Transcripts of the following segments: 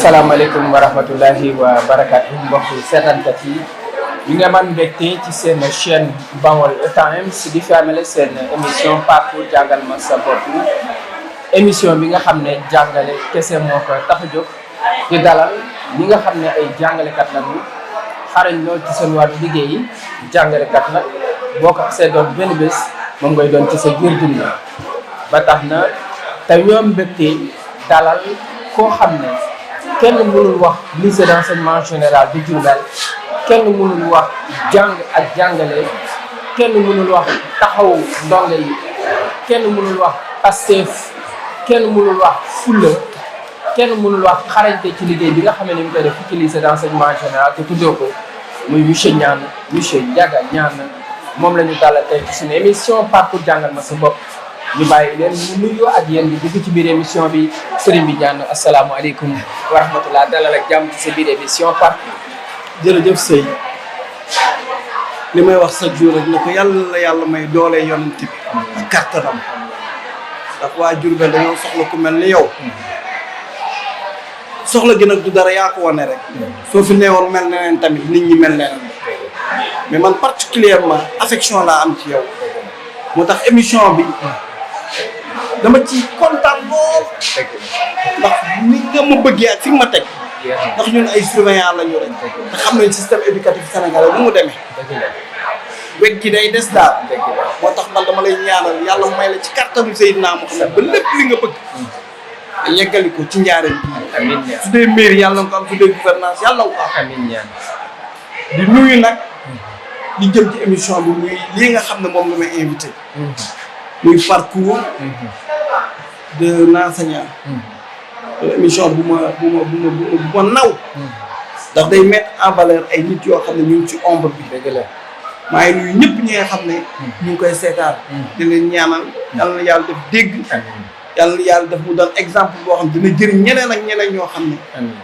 asalaamaaleykum wa rahmatullahi wa barakaatu mbokk seetaankat yi ñu ngi amaan mbégte ci seen chaîne Baol Times di fi amale seen émission parcours jàngal ma sa bopp émission bi nga xam ne jàngale kese moo ko tax a jóg di dalal ñi nga xam ne ay jàngalekat lañu xarañ lool ci seen wàllu liggéey yi jàngalekat nag boo ko xasee doon benn bés moom ngay doon ci sa biir dund ba tax na te ñoom mbégte dalal koo xam ne kenn mënul wax lycée d'enseignement général de Diourbel kenn mënul wax jàng ak jàngale kenn mënul wax taxaw ndongo yi kenn mënul wax Pastef kenn mënul wax fulla kenn mënul wax xarañte ci liggéey bi nga xam ne ni mu koy def ci lycée d'enseignement général te tuddoo ko muy monsieur Niane monsieur Ndiaga Niane moom la ñu dalal tey ci suñu émission parcours jàngal ma sa bopp ñu bàyyi leen ñu nuyoo ak yéen di dugg ci biir émission bi sëriñ bi Niane asalaamaaleykum wa rahmatulah dalal ak jàmm ci sa biir émission parcours. jërëjëf sëy li may wax chaque jour rek ne ko yàlla may doole yonent bi ak kàttanam ndax waa Diourbel dañoo soxla ku mel ni yow soxla gi nag du dara yaa ko wane rek soo fi neewoon mel neneen tamit nit ñi mel neneen mais man particulièrement affection laa am ci yow moo tax émission bi dama ci kontaan lool ndax ni nga ma bëggee ak fi nga ma teg ndax ñun ay surveillant la ñu rek te xam nañ système éducatif sénégalais bu mu demee weg gi day des daal moo tax man dama lay ñaanal yàlla may la ci kattanu Seydina Muhammad ba lépp li nga bëgg te yeggali ko ci njaareem bi su dee mairie yàlla nga ko am su dee gouvernance yàlla nga ko am di nuyu nag di jëm ci émission bi muy lii nga xam ne moom la may invité muy parcours de l'enseignant émission bu ma naw ndax day mettre en valeur ay nit yoo xam ne ñu ngi ci ombre bi dëgg la maa ngi nuyu ñëpp ñi nga xam ne ñu ngi koy seetaan di leen ñaanal yàlla na yàlla def dégg yàlla na yàlla def mu doon exemple boo xam dina jëriñ ñeneen ak ñeneen ñoo xam ne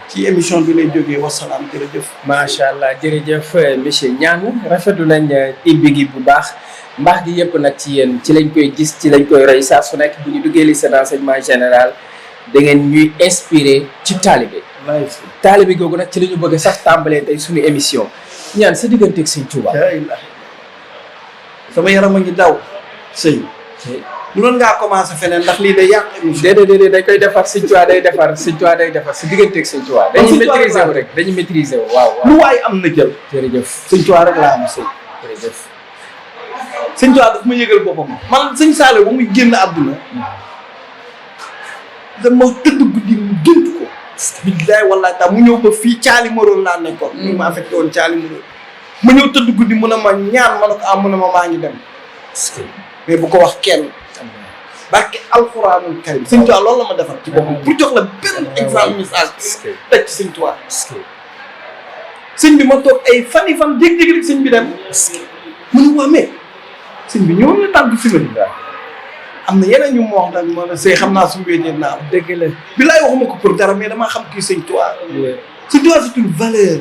ci émission bi lay jógee wasalaam jërëjëf macha allah jërëjëf monsieur Niane rafetlu nañ ibbi gi bu baax mbaax gi yëpp nag ci yéen ci lañ koy gis ci lañ koy roy saa su nekk bu ñu duggee lycée d'enseignement général da ngeen ñuy inspiré ci taalibe taalibe googu nag ci la ñu bëgg sax tàmbalee tey suñu émission Niane sa digganteeg Sëñ Tuuba sama yaram a ngi daw sëy mënoon ngaa commencé feneen ndax lii day yàq émission déedéet dañ koy defar Sëñ Tuuba day defar Sëñ Tuuba day defar sa digganteeg Sëñ Tuuba dañuy maîtriser wu rek dañuy maîtriser wu waaw lu waay am na jël jërëjëf Sëñ Tuuba rek laa am sëy jërëjëf Sëñ Tuuba daf ma yëgal boppam man sëñ Saale ba muy génn àdduna dama tëdd guddi mu gént ko billaay wallaay tax mu ñëw ba fii caali maroon laa nekkoon ñu ma affecté woon caali maroon ma ñëw tëdd guddi mu ne ma ñaan ma ne ko mu ne ma maa ngi dem mais bu ko wax kenn barke alxuraanul karim Sëñ Tuuba loolu la ma defal ci boppam pour jox la benn exemple message teg ci Sëñ Tuuba sëñ bi ma toog ay fan yi fan jékki-jékki rek sëñ bi dem mu ne waa mais sëñ bi ñëwoon na tàggu si ma am na yeneen ñu mu wax nag ma ne sëy xam naa suñu wéetee naa am dëgg la bilaay waxuma ko pour dara mais damaa xam kii Sëñ Tuuba Sëñ Tuuba c'est une valeur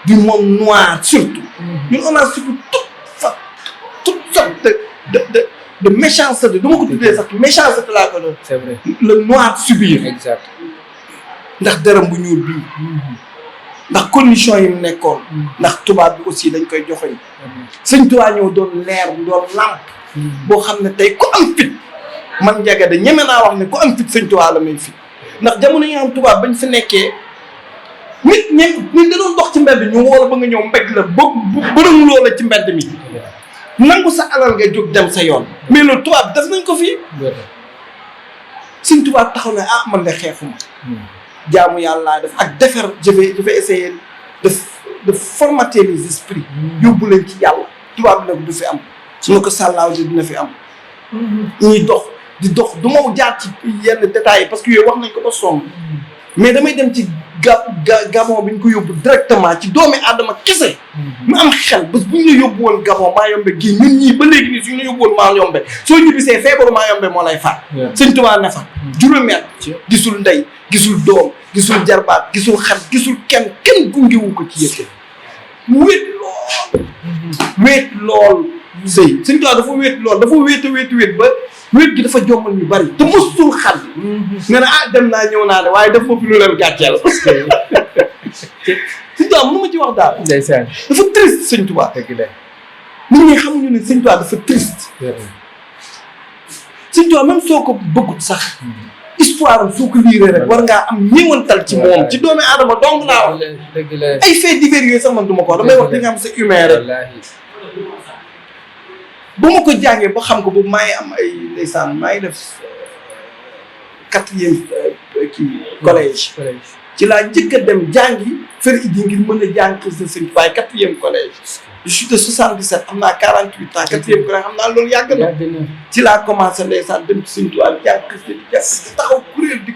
du monde noir surtout ñun on a subi toute sorte de méchanceté dama ko tuddee sax méchanceté laa ko doon c'est vrai le noir subir exact ndax dërëm bu ñuul bii ndax condition yi mu nekkoon ndax tubaab bi aussi dañ koy joxoñ Sëñ Tuuba ñëw doon leer doon lamp boo xam ne tey ku am fit man Ndiaga de ñeme naa wax ne ku am fit Sëñ Tuuba la may fit ndax jamono yi nga xam tubaab bañ fi nekkee nit da doon dox ci mbedd ñu woo la ba nga ñëw mbedd la bërëm loo la ci mbedd mi nangu sa alal nga jóg dem sa yoon mais loolu tubaab def nañ ko fii Sëñ Tuuba taxaw ne man de xeexuma jaamu yàlla def ak defar je vais essayer de formater les esprits yóbbu leen ci yàlla tubaab bi nag du fi am su ma ko sàllaaw di dina fi am ñuy dox di dox du ma jaar ci yenn détails yi parce que yooyu wax nañ ko ba sonn mais damay dem ci Gabon bi ñu ko yóbbu directement ci doomi aadama kese mu am xel bés bu ñu la yóbbu woon Gabon Mayombe gii ñun ñii ba léegi nii suñu la yóbbu woon Mayombe soo ñibbisee feebaru Mayombe moo lay faat Sëñ Tuuba ne fa juróomi at gisul ndey gisul doom gisul jarbaat gisul xat gisul kenn gungewu ko ci yëpp mu wéet lool sëy Sëñ Tuuba dafa wéet lool dafa wéet ba wéet gi dafa jommal ñu bari te mosul xal nga ne dem naa ñëw naa de waaye def ma fi lu leen gàcceel Sëñ Tuubaa mënu ma ci wax daal ndeysaan dafa triste Sëñ Tuubaa dëgg la nit ñi xamuñu ne Sëñ Tuubaa dafa triste Sëñ Tuubaa même soo ko bëggut sax histoire am soo ko liiree rek war ngaa am ñëwantal ci moom ci doomi aadama dong laa wax dëgg la ay faits divers yooyu sax man du ma ko wax damay wax di nga am sa humain rek wallaahi ba ma ko jàngee ba xam ko boobu maa ngi am ay ndeysaan maa ngi def 4e kii collège ci laa njëkk a dem jàngi fer idi ngir mën a jàng xasida Sëñ Tuubaa 4e collège je suis de 77 am naa 48 ans 4e collège xam naa loolu yàgg na ci laa commencé ndeysaan dem ci Sëñ Tuubaa jàng xasida di jàng taxaw kuréel di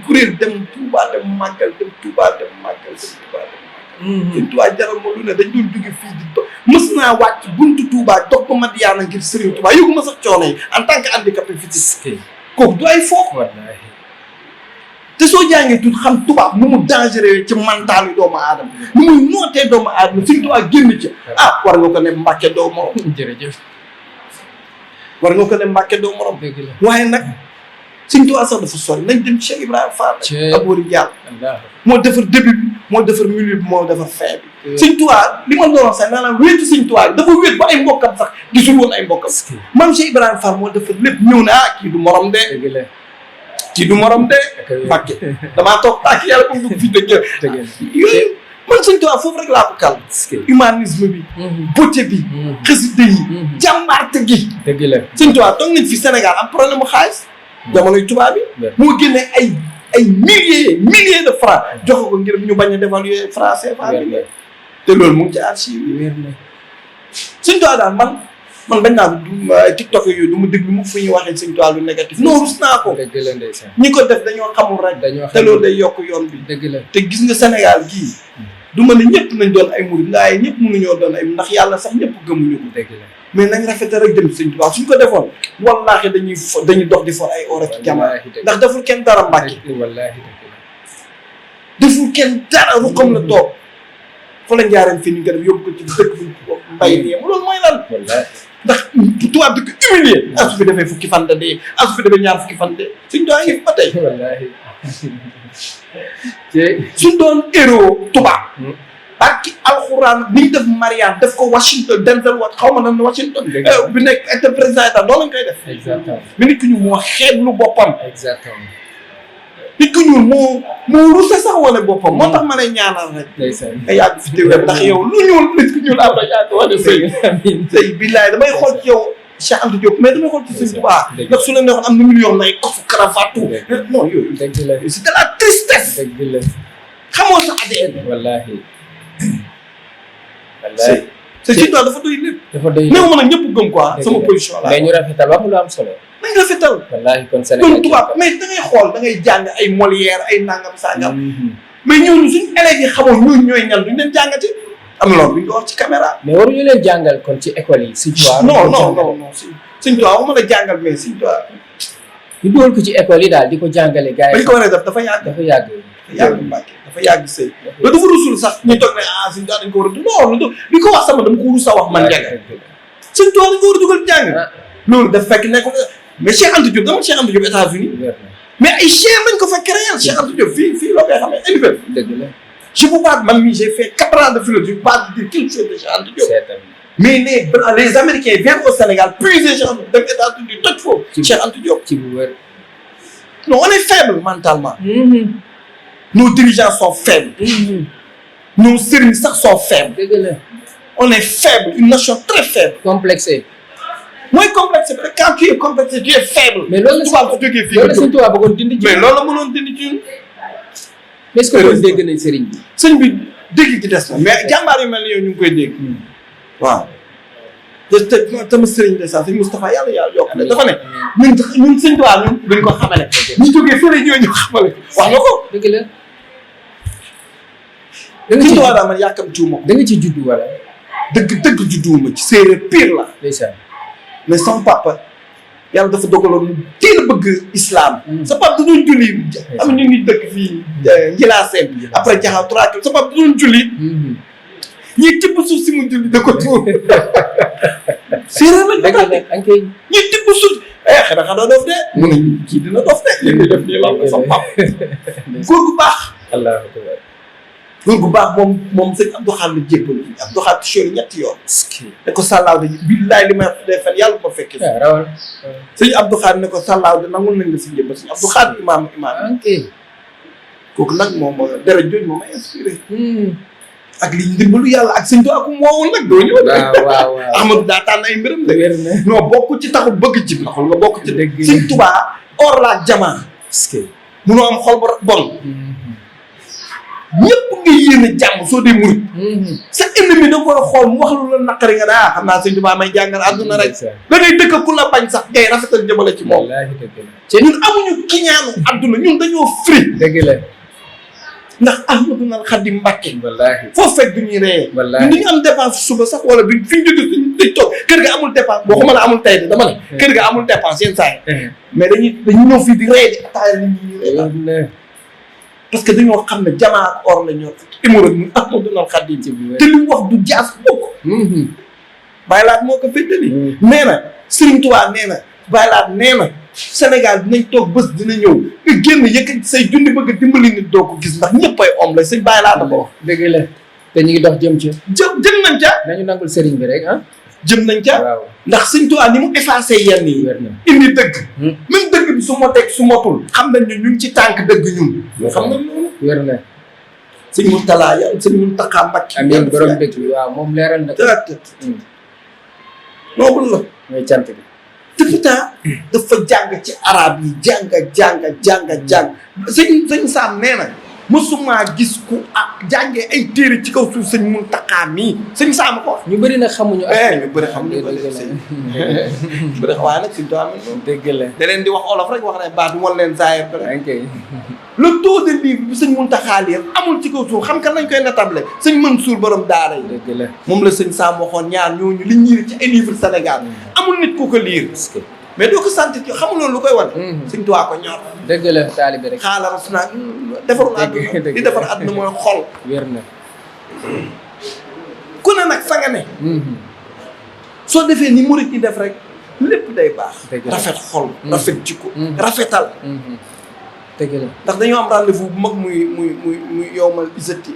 kuréel dem Touba dem màggal dem Touba dem màggal dem Touba dem màggal Sëñ Tuubaa jaral ma lu ne dañ doon jóge fii di mës naa wàcc buntu Touba dox ba Madiyaana ngir Sëriñ Tuubaa yëgu ma sax coono yi en tant que handicapé physique kooku du ay foofu te soo jàngee tuuti xam tubaab nu mu dangereux ci mental yi doomu aadama nu muy nootee doomu aadama Sëñ Tuubaa génn ci war nga ko ne Mbàkke doo morom jërëjëf war nga ko ne Mbàkke doo morom waaye nag Sëñ Tuubaa sax dafa sori nañ dem Cheikh Ibrahima Fall ak Wari Diall moo defar début bi moo defar milieu bi moo defar fin bi Sëñ Tuubaa li ma doon sax maanaam wéetu Sëñ Tuubaa dafa wéet ba ay mbokkam sax gisul woon ay mbokkam maam Cheikh Ibrahima Fall moo defar lépp ñëw ne kii du morom de kii du morom de Mbàkke damaa toog ak yàlla comme dugg fii dëgg yooyu man Sëñ Tuubaa foofu rek laa ko kal humanisme bi beauté bi xasida yi jàmbaarte gi dëgg la Sëñ Tuubaa toog nañ fi Sénégal am problème mu xaalis jamonoy tubaab bi moo génne ay milliers de francs joxe ko ngir ñu bañ a dévaluer franc CFA bi te loolu mu ngi ci archive yi Sëñ Tuubaa daal man bañ naa TikTok yooyu du mu déglu mu fu ñuy waxee Sëñ Tuubaa lu négatif non rus naa ko dëgg la ndeysaan ñi ko def dañoo xamul rek te loolu day yokk yoon bi dëgg la te gis nga Sénégal gii du ma ne ñëpp nañ doon ay murid ndaay ñëpp mënuñoo doon ay ndax yàlla sax ñëpp gëmuñu ko dëgg la mais nañ rafetal rek dem Sëñ Tuubaa suñ ko defoon wallaahi dañuy dox di for ay or ak jamono ndax deful kenn dara Mbàkke wallaahi deful kenn dara ru xam la toog fa la njaareen fi ñu ko def yóbbu ko ci dëkk bu mbay nii loolu mooy lan ndax tubaab di ko humilier asu fi defee fukki fan da dee asu fi defee ñaar fukki fan de Sëñ Tuubaa ngi fi ba tey suñ doon héros tubaab barki alxuraan ni ñu def Marianne def ko Washington Denzel xaw ma nan Washington bi nekk acte président état doon lañ koy def exactement mais nit ku ñuul moo xeeblu boppam exactement nit ku ñuul moo rusa sax wane boppam moo tax ma lay ñaanal rek nga yàgg fi téwér ndax yow lu ñuul nit ku ñuul am na yàgg wane sëy billaay damay xool ci yow Cheikh Anta Diop mais damay xool ci Sëñ Tuubaa ndax su la neexoon am na million nay kofu cravate non yooyu c'est de la tristesse dëgg la xamoo sa ADN wallaahi Sëñ Tuubaa dafa doy lépp dafa doy néew ma nag ñëpp gëm quoi sama position la mais ñu rafetal wax lu am solo nañ rafetal wallaahi kon Sénégal tubaab mais da ngay xool da ngay jàng ay Molière ay nangam sangam mais ñooñu suñ élèves yi xamoon ñooñu ñooy ñan duñ leen jàngati am na loolu duñ ko wax ci caméra mais waruñu leen jàngal kon ci école yi Sëñ Tuubaa non Sëñ Tuubaa waxuma la jàngal mais Sëñ Tuubaa ñu dugal ko ci école yi daal di ko jàngale gars yi bañ ko war a def dafa yàgg Mbàkke dafa yàgg sëy loolu dafa rusul sax ñu toog ne Sëñ Tuubaa dañ ko war a non di ko wax sama dama ko rus a wax man njëkk Sëñ Tuubaa dañ ko war a dugal jàng loolu dafa fekk nekk mais Cheikh Anta Diop dama Cheikh Anta Diop États-Unis mais ay chaire lañ ko fekk réel Cheikh Anta Diop fii loo koy xamee élève dëgg la je peux pas man mii j'ai fait 4 ans de philosophie pas dire quelque chose de Cheikh Anta Diop mais les Américains viennent au Sénégal puiser Cheikh Anta dem États-Unis toj foofu Cheikh Anta Diop ci bu wér non on est faible mentalement nos dirigeants sont faibles nos sëriñ sax sont faibles dëgg la on est faible une nation très faible complexé mooy complexé parce que quand tu es complexé tu es faible mais loolu la jógee fii loolu la Sëñ Tuubaa bëggoon dindi ci mais loolu la mënoon dindi ci mais est-ce que loolu dégg nañ sëriñ bi sëñ bi dégg ci des na mais jàmbaar yu mel ni yow ñu ngi koy dégg waaw te tama sëriñ de sax sëñ Moustapha yàlla yokk na dafa ne ñun Sëñ Tuubaa ñun duñ ko xamale ñu jógee fële ñoo ñu xamale wax nga ko dëgg la Sëñ Tuubaa daa man yàkkam tuuma da nga ci juddu wala dëgg judduwuma ci séeréer pire la ndeysaan mais sama papa yàlla dafa dogaloon mu teel a bëgg islam sa papa da doon julli am ñu ngi dëkk fii Njilaaseen après Jaxaw 3 kilo sa papa da doon julli ñii cëpp suuf si mu julli da ko tuur séeréer lañ dëgg la ak kay ñu tibb suuf xanaa xanaa dof de mu ne kii dina dof de li muy def nii lan la sa pap góor gu baax allahu akbar góor gu baax moom sëñ Abdou Khadre la jébbal Abdou Khadre Tichori ñetti yoon ne ko sàllaaw de billaay li may wax dee fen yàlla ma fekkee rawal sëñ Abdou Khadre ne ko sàllaaw de nangul nañ la si njëbbal sëñ Abdou Khadre imaam ok kooku nag moom dara jooj moom ma inspiré ak li ndimbalu yàlla ak sëñ Tuubaa ak moowul nag doo ñëw waaw Ahmadou daa tànn ay mbiram de wér na non bokk ci taxul bëgg ci taxul nga bokk ci dëgg la. sëñ Tuubaa or la ak jamaa munoo am xol bu bon ñëpp nga yéene jàmm soo dee murit sa ennemi da koy xool mu wax lu la naqari nga ne xam naa sëñ Tuubaa may jàngal àdduna rek da ngay dëkk ku la bañ sax ngay rafetal jëmale ci moom wallaahi dëgg la ñun amuñu kiñaanu àdduna ñun dañoo fri dëgg la ndax Ahmadou Khadim Mbacké wallaahi foo fekk du ñuy reyee wallaahi ñun ñu am dépense suba sax wala bi fi ñu jóge suñ dañ toog kër ga amul dépense boo xuma la amul tey de dama ne kër ga amul dépense yenn saa yi mais dañu ñëw fii di rey di attaaya nit ñi ñuy rey parce que dañoo xam ne jamaa ak or la ñor imora ñu Ahmadou Khadim te li mu wax du jaas bokk bàyyi laat moo ko féddali nee na Serigne Touba nee na bàyyi laat nee na Sénégal dinañ toog bés dina ñëw nga génn yëkkati say junni bëgg a dimbali nit doo ko gis ndax ñëppay om la sëñ bàyyi laata ko wax dëgg la te ñu ngi dox jëm ci jëm nañ ca nañu nangul sëriñ bi rek jëm nañ ca waaw ndax sëñ Tuubaa ni mu effacé yenn yi wér na indi dëgg même dëgg bi su moteeg su motul xam nañ ne ñu ngi ci tànk dëgg ñun xam nañ loolu wér na sëñ Mourtala yàlla sëñ Mountakha Mbacké amiin borom dëgg bi waaw moom leeral na ko noobul la mooy cant bi te pourtant dafa jàng ci arab yi jàng sëñ Sam nee na mësumaa gis ku jàngee ay téere ci kaw suuf sëñ Mountakha mii sëñ Sam ko ñu bëri nag xamuñu ñu bëri xamuñu ko sëñ bëri waaye nag suñu doon dëgg la da leen di wax olof rek wax ne baat du wan leen zaayir rek ok le taux de livre bi sëñ Mountakha lire amul ci kaw suuf xam kan lañ koy natable sëñ Mansour borom daara yi dëgg la moom la sëñ Sam waxoon ñaar ñooñu li ñiir ci ay livre Sénégal amul nit ku ko lire mais doo ko sant ci xamuloo lu koy wane sëñ Tuubaa ko ñor dëgg la taalibe rek xaala rasu naa defarul àdduna li defar àdduna mooy xol wér na ku ne nag fa nga ne soo defee ni murit ñi def rek lépp day baax rafet xol rafet jikko rafetal dëgg la ndax dañoo am rendez-vous bu mag muy yowmal isati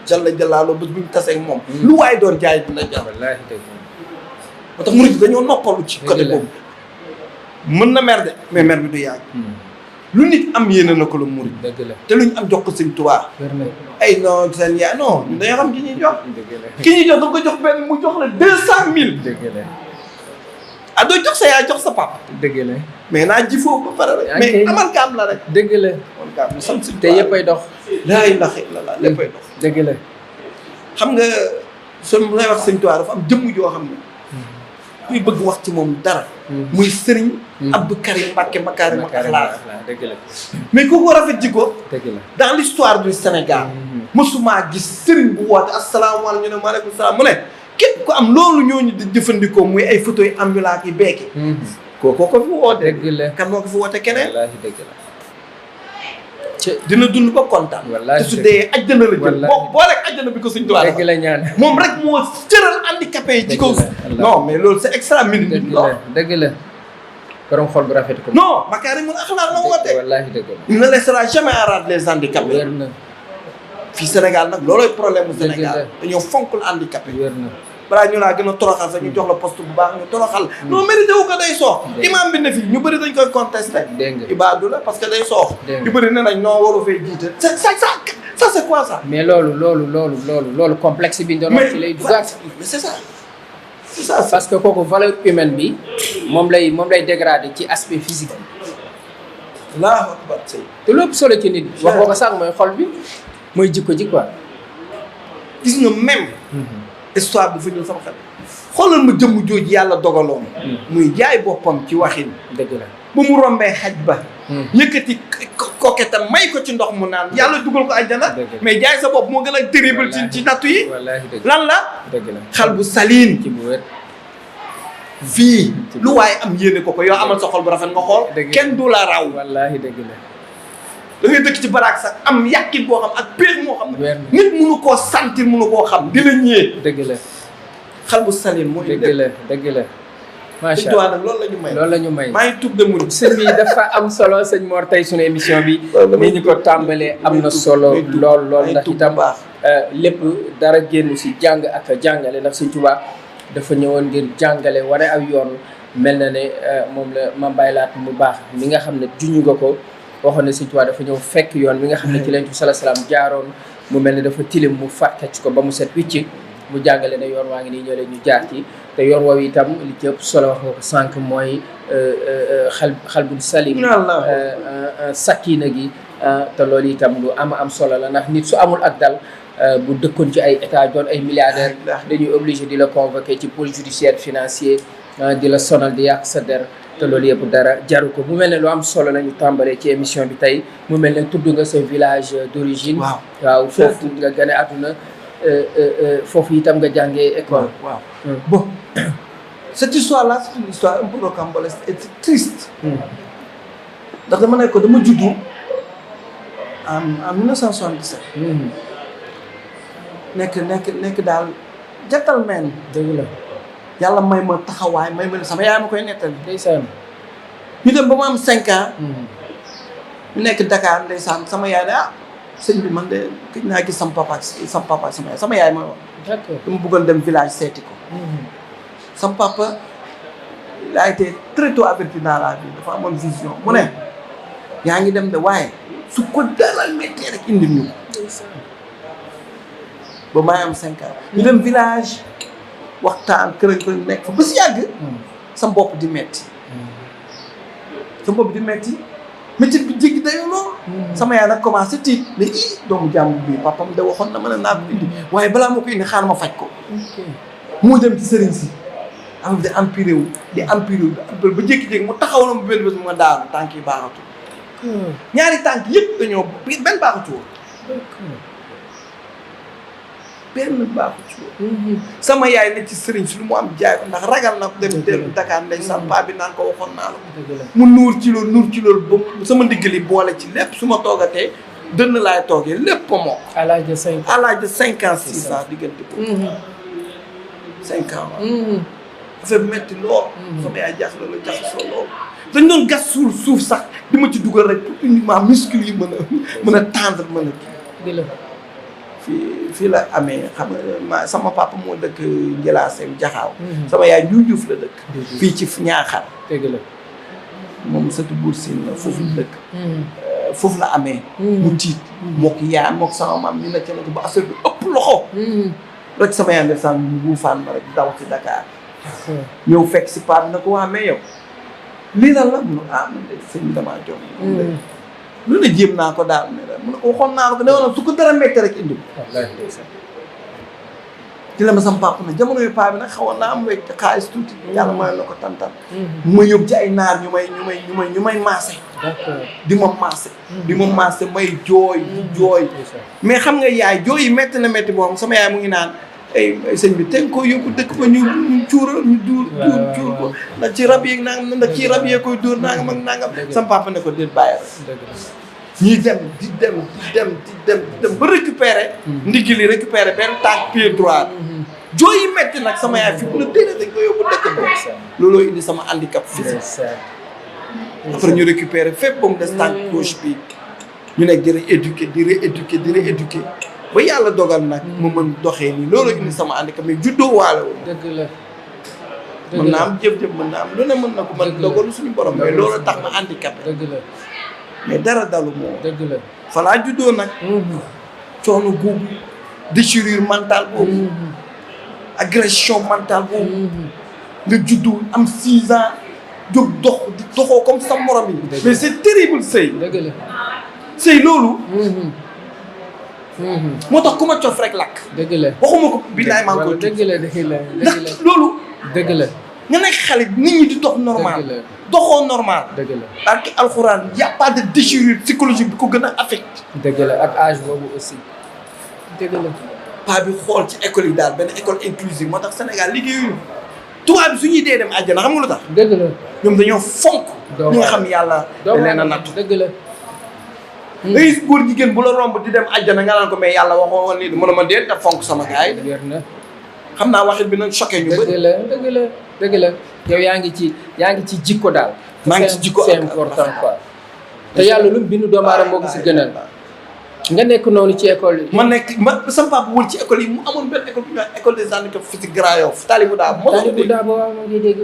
jalla jallaaloo bés bu ñu tasee ak moom lu waaye doon jaay dina jar wallaahi dëgg la moo tax murit dañoo noppalu ci côté boobu mën na mer de mais mer bi du yàgg lu nit am yéene na ko la murit dëgg la te lu ñu am jox ko sëñ Tuubaa wér na ay non seen yaay non dañoo xam ki ñuy jox dëgg la ki ñuy jox da nga ko jox benn mu jox la 200 000 dëgg la ah doo jox sa yaay jox sa papa dëgg la mais naa ji foofu ba pare rek mais amalgame la rek dëgg la amalgame la sant te yëppay dox laa ilaaha illallaah léppay dox dëgg la xam nga soo lay wax sëñ Tuubaa dafa am jëmm joo xam ne kuy bëgg wax ci moom dara muy sëriñ Abdou Karim Mbacké Makaarim Akhlaq dëgg la mais ku ko rafet jikko dëgg la dans l'histoire du Sénégal mësumaa gis sëriñ bu woote asalaamaaleykum ñu ne maaleykum salaam mu ne képp ku am loolu ñooñu di jëfandikoo muy ay photo yi ambulant yi beeki kooku ko fi woote dëgg la kan moo ko fi woote keneen wallaahi dëgg la dina dund ba kontaan wallaahi te su dee ajjana la jëm boo rek ajjana bi ko suñ tubaab dëgg la ñaan moom rek moo cëral handicapé yi ci kaw non mais loolu c'est extra minute dëgg la borom xol bu rafet ko non Makaarimul Akhlaq la woote wallaahi dëgg la il ne laissera jamais à rate les handicapés wér na fii Sénégal nag loolooy problème mu dëgg Sénégal dañoo fonkul handicapé wér na balaa ñu laa gën a toroxal sax ñu jox la poste bu baax ñu toroxal non mérité wu ko day soox imam bi ne fii ñu bëri dañ koy contesté dégg nga ibaadu la parce que day soox dégg nga ñu bëri ne nañ noo waru fee jiite ça c'est quoi ça mais loolu complexe bi ñu doon wax ci lay duggaat mais c'est ça parce que kooku valeur humaine bi moom lay dégradé ci aspect physique bi Allahu akbar sëy te lépp solo ci nit wax nga ko sax mooy xol bi mooy jikko ji quoi gis nga même histoire bu fa ñëw sama xel xoolal ma jëmm jooju yàlla dogaloon muy jaay boppam ci waxin dëgg la ba mu rombee xaj ba yëkkati koketam may ko ci ndox mu naan yàlla dugal ko àjjana mais jaay sa bopp moo gën a terrible ci nattu yi wallaahi dëgg lan la dëgg la xal bu saliin ci bu wér fii lu waaye am yéene ko yow amal sa xol bu rafet nga xool kenn du la raw wallaahi dëgg la da ngay dëkk ci baraak sax am yàqit boo xam ak péex moo xam wér ne nit mënu koo sentir mënu koo xam di la ñëwee dëgg la xal bu saliin moo dëgg la dëgg la macha sëñ Tuubaa nag loolu la ñu may. loolu la ñu may. maa ngi tudd de murid. sëñ bi dafa am solo sëñ Mor tey sunu émission bi. ni ñu ko tàmbalee am na solo lool ndax itam lépp dara génn si jàng ak jàngale ndax sëñ Tuubaa dafa ñëwoon ngir jàngale wane aw yoon mel na ne moom la Mame Baye Laat mu baax mi nga xam ne juñu nga ko waxoon ne sëñ Tuubaa dafa ñëw fekk yoon mi nga xam ne ci lañ sala salaam jaaroon mu mel ne dafa tilim mu fàttec ko ba mu set wicc mu jàngale ne yoon waa ngi nii ñoo leen ñu jaar ci te yoon woowu itam li ci ëpp solo wax nga ko sànq mooy xal bu salim sakkiina gi te loolu itam lu am solo la ndax nit su amul ak dal bu dëkkoon ci ay état doon ay milliardaire dañuy obligé di la convoquer ci pôle judiciaire financier di la sonal di yàq sa der te loolu yëpp dara jaru ko mu mel ne lu am solo la ñu tàmbalee ci émission bi tey mu mel ne tudd nga sa village d'origine waaw foofu nga gane àdduna foofu itam nga jàngee école. waaw bon cette histoire là c'est une histoire un peu rocambolesque et triste. ndax dama nekk ko dama juddu en 1977. nekk daal gentleman. dëgg la. yàlla may ma taxawaay may ma sama yaay ma koy nettali. ndeysaan. ñu dem ba ma am 5 ans. ñu nekk Dakar ndeysaan sama yaay ne sëñ bi man de gëj naa gis sama papa ak sama yaay mooy wax. d'accord dama bëggoon dem village seeti ko. sama papa il a été très tôt averti dans la vie dafa amoon vision mu ne yaa ngi dem de waaye su ko dara méttee rek indi ñu ba may am 5 ans. ñu dem village waxtaan kërën nekk fa ba si yàgg. sama bopp di metti métit bi jéggi dayoo lool. sama yaay nag commencé tiit ne doomu jàmm bi papam de waxoon na ma ne naa ko indi waaye balaa ma ko indi xaar ma faj ko. mu dem ci sëriñ si am di empiré wu ba jékki-jékki mu taxaw na mu benn bés mu nga daanu tànk yi baaxatu. ñaari tànk yëpp dañoo benn baaxatu woon. benn baaxatu woon. sama yaay ne ci sëriñ si lu mu am jaay ko ndax ragal na dem dellu Dakar ndeysaan paa bi naan ko waxoon naa la ko. mu nuur ci loolu ba sama ndiggali boole ci lépp su ma toogatee dënn laay toogee lépp ko moom. à l'âge de 5 ans 6 ans diggante ko. 5 ans waaw. dafa metti lool. sama yaay jaxasoo lool. dañ doon gas suuf sax di ma ci dugal rek pour uniquement muscle yi mën a tendre mën a. fii la amee xam nga sama papa moo dëkk Njëlaaseem Jaxaaw. sama yaay Njuuf la dëkk. fii ci Ñaaxar. dëgg la. moom sëtu Buur Siin la foofu la dëkk. foofu la amee. mu tiit mook yaay mook sama maam ñu nekk na ko ba affaire bi ëpp loxo. rek sama yaay ndeysaan bu faan ma rek daw ci Dakar. ñëw fekk si paa bi na ko waa mais yow lii lan la mun man de sëñ bi damaa jom. lu ne jéem naa ko daal mu ne ko waxoon naa la ko ne woon su ko dara métti rek indi. ci la ma sama papa ne jamono yu paa bi nag xawoon naa am wecc xaalis tuuti. yàlla may na ko tantan. ma yóbbu ci ay naar ñu may maase. di ma maase. may jooy mais xam nga yaay jooy yi métti na métti boobu sama yaay mu ngi naan ay sëñ bi teg ko yóbbu dëkk ba ñu cuur ko ndax ci rab yeeg nangam ndax ci rab yee koy dóor nangam ak nangam. sama papa ne ko déet bàyyi rek. ñuy dem di dem ba récupérer. ndigg li récupérer benn tànk pied droit. jooy yi métti nag sama yaay fi mu ne déedéet dañ ko yóbbu dëkk ba. looloo indi sama handicap physique. après ñu récupérer fépp ba mu des tànk gauche bi ñu nekk di rééduquer ba yàlla dogal nag ma mën doxee nii looloo indi sama handicap mais juddoo waale woon. dëgg la. mën naa am jëf mën naa am lu ne mën na ko mën dogalu suñu borom mais loolu tax ma handicapé. dëgg la. mais dara dalu moo. dëgg la. fa laa juddoo nag. coono googu déchirure mentale boobu. agression mentale boobu. nga juddu am 6 ans jóg doxoo comme sa morom yi. mais c'est terrible sëy. dëgg la. sëy loolu. moo tax ku ma cof rek lakk. dëgg la waxuma ko billaay maa ngi koy dëgg la ndax loolu. dëgg la. nga nekk xale nit ñi di dox normal. doxoo normal. dëgg la parce que alxuraan y a pas de déchirure psychologique bi ko gën a affecté. dëgg la ak âge boobu aussi. dëgg la. paa bi xool ci école yi daal benn école inclusive moo tax Sénégal liggéeyuñu tubaab bi su ñuy dee dem àjjana xam nga lu tax. dëgg la. ñoom dañoo fonk. ñi nga xam yàlla. da leen a nattu dëgg la. nga gis góor jigéen bu la romb di dem àjjana nga naan ko mais yàlla waxoo woon nii mën a ma dee te fonk sama gars yi. wér na. xam naa waxit bi nag choqué ñu bëri. dëgg la yow yaa ngi ci jikko daal. maa ngi ci jikko c'est important quoi. te yàlla lu mu bindu doomu aadama moo ko si gënal. nga nekk noonu ci école yi. ma sama papa wul ci école yi mu amoon benn école bu ñuy wax école des handicapés physiques Grand Yoff Talibou Dabo. Talibou Dabo waaw moo ngi dégg.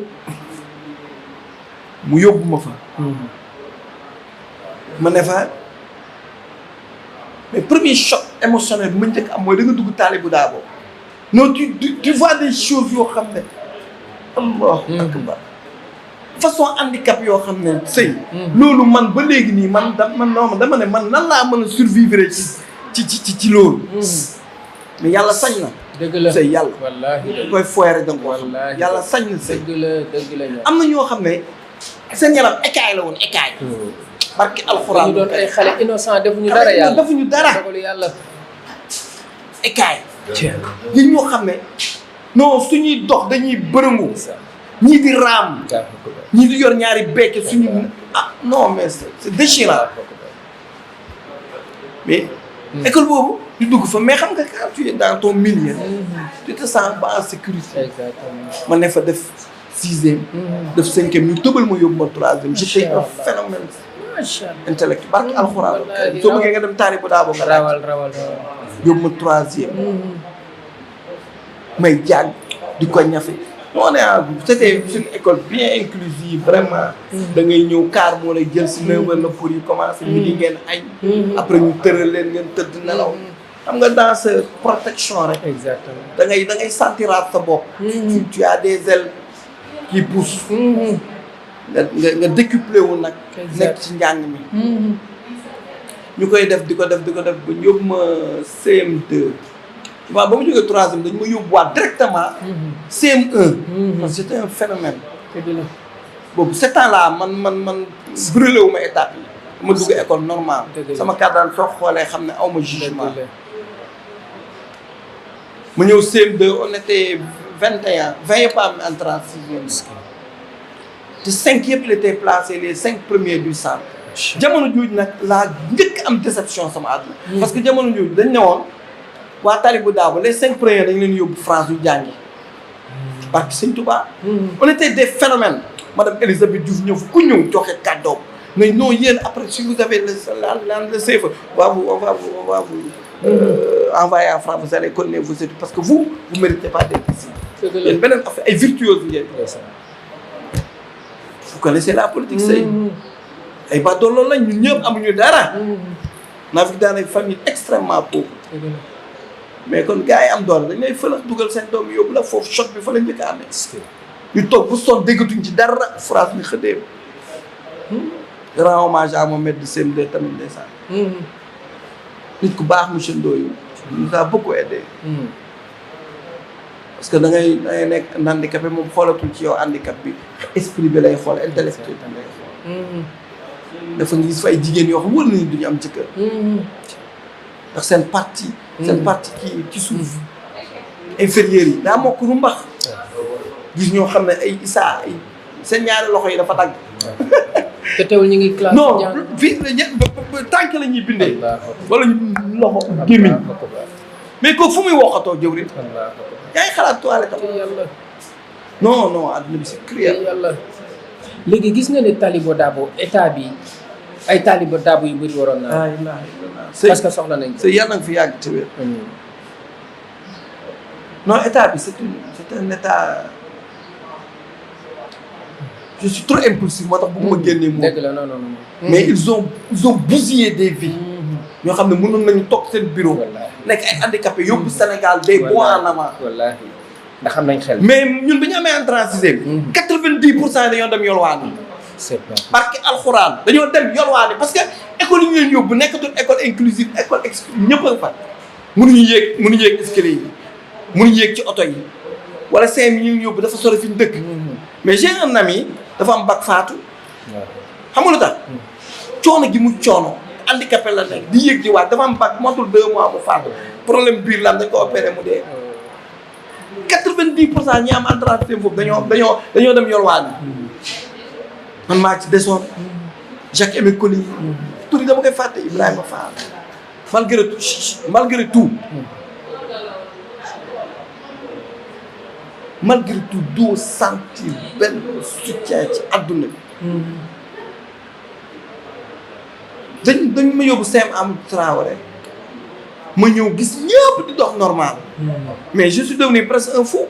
mu yóbbu ma fa. ma ne fa mais premier choc émotionnel bi ma njëkk am mooy da nga dugg Talibou Dabo. non tu vois des choses yoo xam ne. Allahu akbar façon handicap yoo xam ne sëy. loolu man ba léegi nii dama ne man nan laa mën a survivre ci loolu. mais yàlla sañ na. dëgg la sëy yàlla. wallaahi koy foyere da nga ko xam. yàlla sañ na sëy. dëgg la am na ñoo xam ne seen yaram écaille la woon écaille. barki alxuraan ñu doon ay xale innocent defuñu dara yàlla defuñu dara. dogalu yàlla. écaille. yi ñoo xam ne non suñuy dox dañuy bërëngu. ñii di raam. ñii di yor ñaari bekke suñu non mais c'est déchirant. mais école boobu du dugg fa mais xam nga quand tu es dans ton milieu. tu te sens pas en sécurité. exactement. ma ne fa def 6e. def 5e ñu tëbal ma yóbbu ma 3e. j'étais un phénomène. macha allah intellectuel barki alxuraan. soo bëggee nga dem Talibou Dabo nga rawal. yóbbu ma 3e. may jàng di ko ñafe. on est c'était une école bien inclusive vraiment. da ngay ñëw car moo lay jël si 9h la pour yi commencé. midi ngeen añ. après ñu tëral leen ngeen tëdd nelaw. xam nga dans sa protection rek. exactement da ngay sentiraat sa bopp. tu as des ailes qui poussent. nga décuplé wu nag. nekk ci njàng mi. ñu koy def di ko def ba yóbbu ma CM2. waaw ba mu jógee 3e dañu ma yóbbuwaat directement. CM1. parce que c'était un phénomène. boobu 7 ans là man brûlé wu ma étape yi. ma dugg école normale. sama carte daal soo xoolee xam ne aw ma jugement. ma ñëw CM2 on était 21 20 yëpp am entrée en 6e. te 5 yëpp il était placé les 5 premiers du centre. jamono jooju nag laa njëkk am déception sama àdduna. parce que jamono jooju dañ ne woon. waa Talibou Dabo les 5 premiers dañ leen yóbbu France yu jàngi. parce que Sëñ Touba. on était des phénomènes. madame Elisabeth Diouf ñëw ku ñëw joxe kàddoom. mais non yéen après si vous avez le CFE on va vous envoyer en France vous allez continuer vos études parce que vous méritez pas d'être ici. yéen beneen affaire ay virtuose ngeen. vous connaissez la politique sëy. ay baadoolo lañ ñun ñëpp amuñu dara. naa fi daan ay famille extrêmement pauvre. mais kon gars yi am doole dañ lay fële dugal seen doom yóbbu la foofu choc bi fa la njëkk a amee. ñu toog bu sonn déggatuñ ci dara phrase bi xëddee. rend hommage à mon maître de CM2 tamit ndeysaan. nit ku baax monsieur Ndoye. nous a beaucoup aidé. parce que da ngay nekk handicapé moom xoolatul ci yow handicap bi esprit bi lay xool intellectuel bi lay xool. dafa gis fa ay jigéen yoo xam wër nañu duñu am jëkkër. ndax seen partie. seen partie kii ci suuf. inférieurs yi daa mokk rumbax. gis ñoo xam ne ay Issa ay seen ñaari loxo yi dafa dagg. te teewul ñu ngi classe. non fii tànk la ñuy bindee. wala ñu loxo gémmiñ. mais kooku fu muy wokkatoo jëwriñ. yaa ngi xalaat toilette am. non àdduna bi c'est cruel. léegi gis nga ne Talibou Dabo état bi ay Talibou Dabo yu bëri waroon naa. parce que soxla nañ ko. c'est yàlla na fi yàgg ci wér. non état bi c'est un état. je suis trop impulsif moo tax bëgguma génnee moom. dëgg la non. mais ils ont bousillé des vies. ñoo xam ne mënoon nañu toog seen bureau. nekk ay handicapés yóbbu Sénégal des mois en avant. wallaahi ndax xam nañ xel. mais ñun bi ñu amee entrée en sixième. 90% dañoo dem yolwaani. c'est vrai barke alxuraan dañoo dem yolwaani parce que école yi ñu leen yóbbu nekkatul école inclusive école exclusive ñëpp a fa. mënuñu yéeg escalier yi mënuñu yéeg ci oto yi wala CM yi ñu yóbbu dafa sori fi ñu dëkk. mais j'ai un ami dafa am bac faatu. xam nga lu tax. coono gi mu coono. handicapé la nekk di yéeg di waat dafa am bac motul 2 mois mu faatu problème biir la am dañ ko opéré mu dee. 90% ñi am entrée foofu dañoo dem yolwaani. man maa ci desoon. Jacques Aimé Coli. tur yi dama koy fàtte Ibrahima Fall. malgré tout. malgré tout doo sentir benn soutien ci àdduna bi dañ ma yóbbu CEM Amadou Traoré ma ñëw gis ñëpp di dox normal mais je suis devenu presque un fou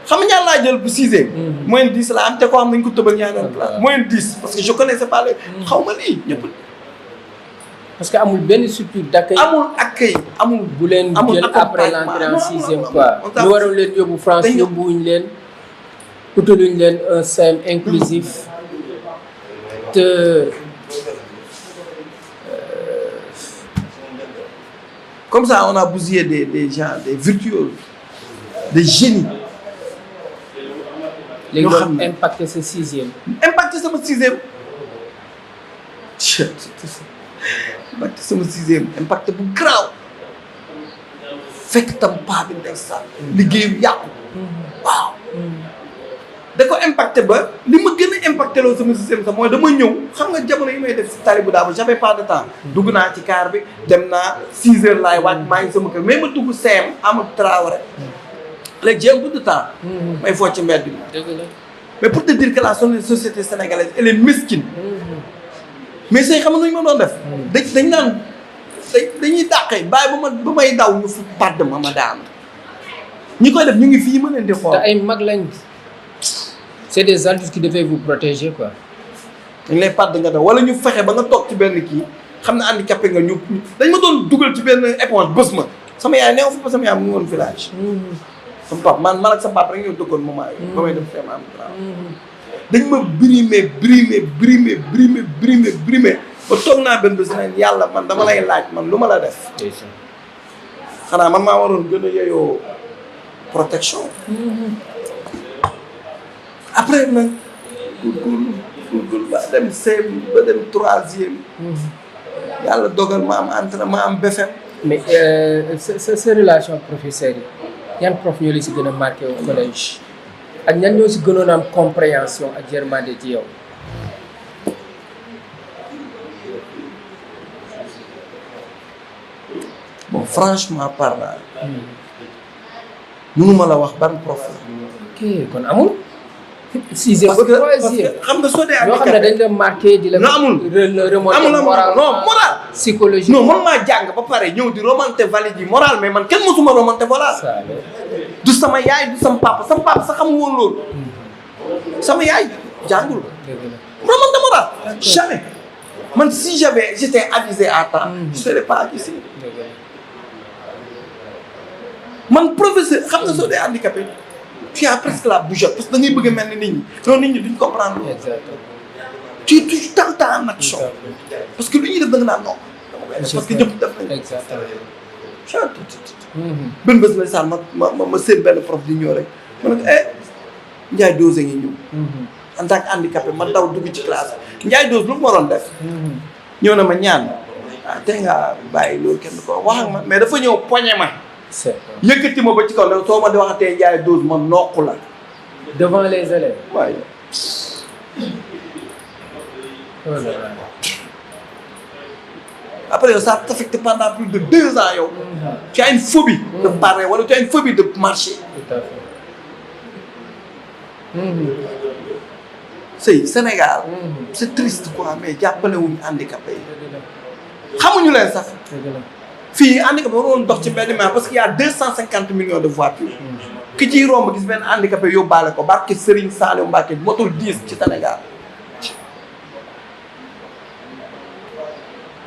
xam nga ñaar laa jël bu 6e moyenne 10 la am te ko xam nañ ko tëbal ñaareel classe moyenne 10 parce que je connaissais pas les xaw ma lii ñëpp parce que amul benn structure d'accueil amul accueil amul bu leen jël après l'entrée en 6e quoi ñu waroon leen yóbbu France yóbbuwuñ leen utaluñ leen un CEM inclusif te comme ça on a bousillé des gens des virtuoses des génies léegi doon impacté sa 6e impacté sama 6e impacté sama 6e impacté bu garaaw fekk tam paa bi ndeysaan liggéeyam yàqu waaw da ko impacté ba li ma gën a impacté loo sama 6e sax mooy dama ñëw xam nga jamono yi may def si tali bu daaba j'avais pas de temps dugg naa ci car bi dem naa 6 heures laay wàcc maa ngi sama kër mais ma dugg CEM Amadou Traoré léegi j'ai un peu de temps may foo ci mbedd bi mais pour te dire que la société sénégalaise elle est mesquine mais say xam nga nu ñu ma doon def dañ naan dañuy dàqee bàyyi ba may daw ñu fu padd ma daanu ñi koy def ñu ngi fii ma leen di xool te ay mag lañ c'est des adultes qui devaient vous protéger quoi dañ lay padd nga daw wala ñu fexe ba nga toog ci benn kii xam ne handicapé nga ñu dañ ma doon dugal ci benn éponge bës ma sama yaay neew fa ba sama yaay mu ngi woon village sama papa man ak sa papa rek ñoo dëkkoon moment yi ba may def CEM Amadou Traoré dañ ma brimé ba toog naa benn bés ne yàlla man dama lay laaj man lu ma la def xanaa man maa waroon gën a yeyoo protection après nag góorgóorlu ba dem CEM ba dem 3e yàlla dogal ma am entraînement ma am BFEM mais sa relation professeur yi yan prof ñoo la si gën a marqué au collège ak ñan ñoo si gënoon am compréhension ak yërmande ci yow bon franchement parlant mënuma la wax ban prof la ok kon amul 6e parce que 3e xam nga soo dee ñoo xam ne dañ la marqué di la remonter moral moral psychologie non man maa jàng ba pare ñëw di remonter valide yi moral mais man kenn mosuma remonter moral du sama yaay du sama papa sax xamu woon loolu sama yaay jàngul remonter moral jamais man si j'étais avisé à temps je serais pas ici man professeur xam nga soo dee handicapé tu as presque la bougeotte parce que da ngay bëgg a mel ni nit ñi non nit ñi duñ comprendre tu es toujours tout le temps en action parce que lu ñuy def da nga naan non parce que ñëpp def nañ benn bés lay saan ma seen benn prof di ñëw rek ma ne ko Ndiaye Dose ngi ñëw en tant que handicapé ma daw dugg ci classe Ndiaye Dose lu mu waroon def ñëw na ma ñaan tey nga bàyyi loolu kenn ko wax ak ma mais dafa ñëw poñe ma yëkkati ma ba ci kaw ne soo ma di waxatee Ndiaye Dose ma nokku la devant les élèves waaye après yow ça t'affecte pendant plus de 2 ans yow tu as une phobie de parler wala tu as une phobie de marcher tout à fait sëy Sénégal c'est triste quoi mais jàppale wuñu handicapé yi xamuñu leen sax fii handicapé waroon dox ci benn parce que y a 250 millions de voitures ki ciy romb gis benn handicapé yóbbaale ko barke Serigne Saliou Mbacké motul 10 ci Sénégal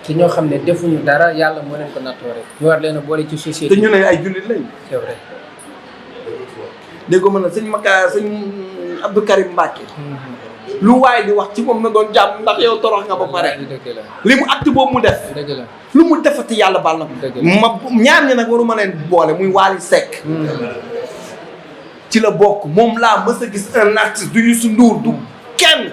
te ñoo xam ne defuñu dara yàlla moo leen ko nattoo rek ñu war leen a boole ci société te ñu ne ay jullit lañ c'est vrai dégg nga mën a sëñ Abdou Karim Mbacké lu waaye di wax ci moom na doon jàmm ndax yow torox nga ba pare li mu acte boobu mu def lu mu defati yàlla baal na ko ma ñaar ñi nag waruma leen boole muy Wally Seck ci la bokk moom laa mës a gis un artiste du Youssou Ndour du kenn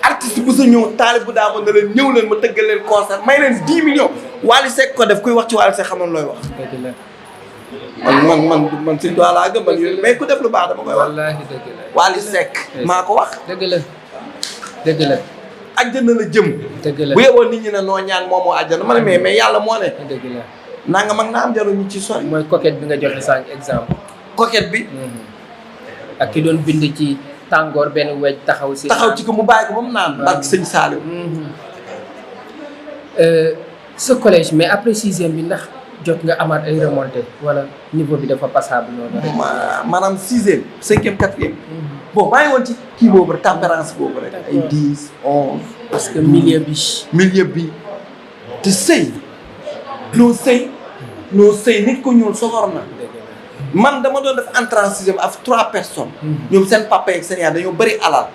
artiste bu sa ñëw taalib bu daa mën na leen ñëw leen ma tëggal leen concert may leen 10 millions Wally Seck ko def kuy wax ci Wally Seck xamoon looy wax man si doit laa gëm man mais ku def lu baax dama koy wax wallaahi dëgg la Wally Seck maa ko wax dëgg la àjjana la jëm bu yeboo nit ñi ne noo ñaan moomoo àjjana ma ne mais yàlla moo ne dëgg la nanga mag naa am jaru ñu ci sori mooy coquette bi nga joxe sànq exemple coquette bi ak ki doon bind ci tàngoor benn wej taxaw si ko mu bàyyi ko ba mu naan barke sëñ Saliou. sa collège mais après 6e bi ndax jot nga amaat ay remonté wala niveau bi dafa passable noonu rek. maanaam 6e 5e 4e. bon maa ngi woon ci kii boobu rek tempérance boobu rek. ay 10 11. parce que milieu bi. te sëy. noo sëy nit ko ñuul soxor na. man dama doon def entrée en 6e ak 3 personnes. ñoom seen papa yeeg seen yaay dañoo bëri alal.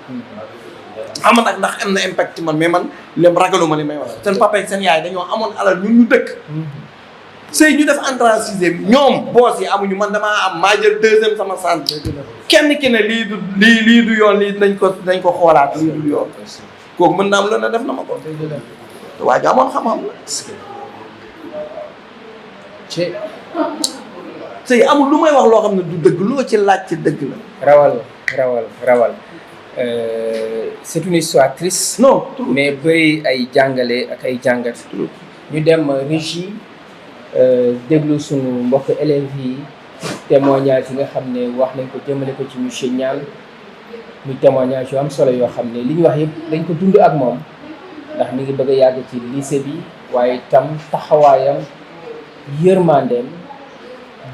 xam nga nag ndax am na impact ci man mais man lépp ragaluma li may wax. seen papa yeeg seen yaay dañoo amoon alal ñun ñu dëkk. sëy ñu def entrée en 6e ñoom boos yi amuñu man damaa am maa jël 2e sama sant. kenn ki ne lii du yoon lii nañ ko xoolaat lii du yoon. kooku mën naa am loolu def na ma ko. te waa ji amoon xam-xam la. sëy amul lu may wax loo xam ne du dëgg loo ci laaj ci dëgg la. rawal c'est une histoire triste. non mais bëri ay jàngale ak ay jàngat. ñu dem régie déglu sunu mbokk élèves yi témoignage yi nga xam ne wax nañ ko jëmale ko ci monsieur Niane muy témoignage yu am solo yoo xam ne li ñu wax yëpp dañ ko dund ak moom ndax mi ngi bëgg a yàgg ci lycée bi waaye tam taxawaayam yërmandeem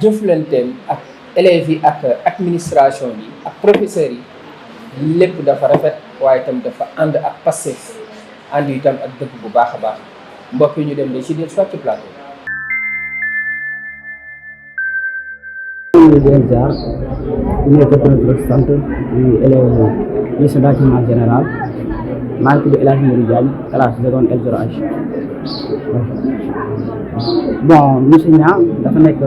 jëflanteem ak élèves yi ak administration bi ak professeurs yi lépp dafa rafet waaye itam dafa ànd ak passif ànd itam ak dëgg bu baax a baax mbokk yi ñu dem de ci biir soit ci plateau. Déjà, ñu nekk professeur sant di élève lycée bâtiment général maa ngi tudd El Hadj Modou Diagne classe seconde L0H. Bon monsieur Niang dafa nekk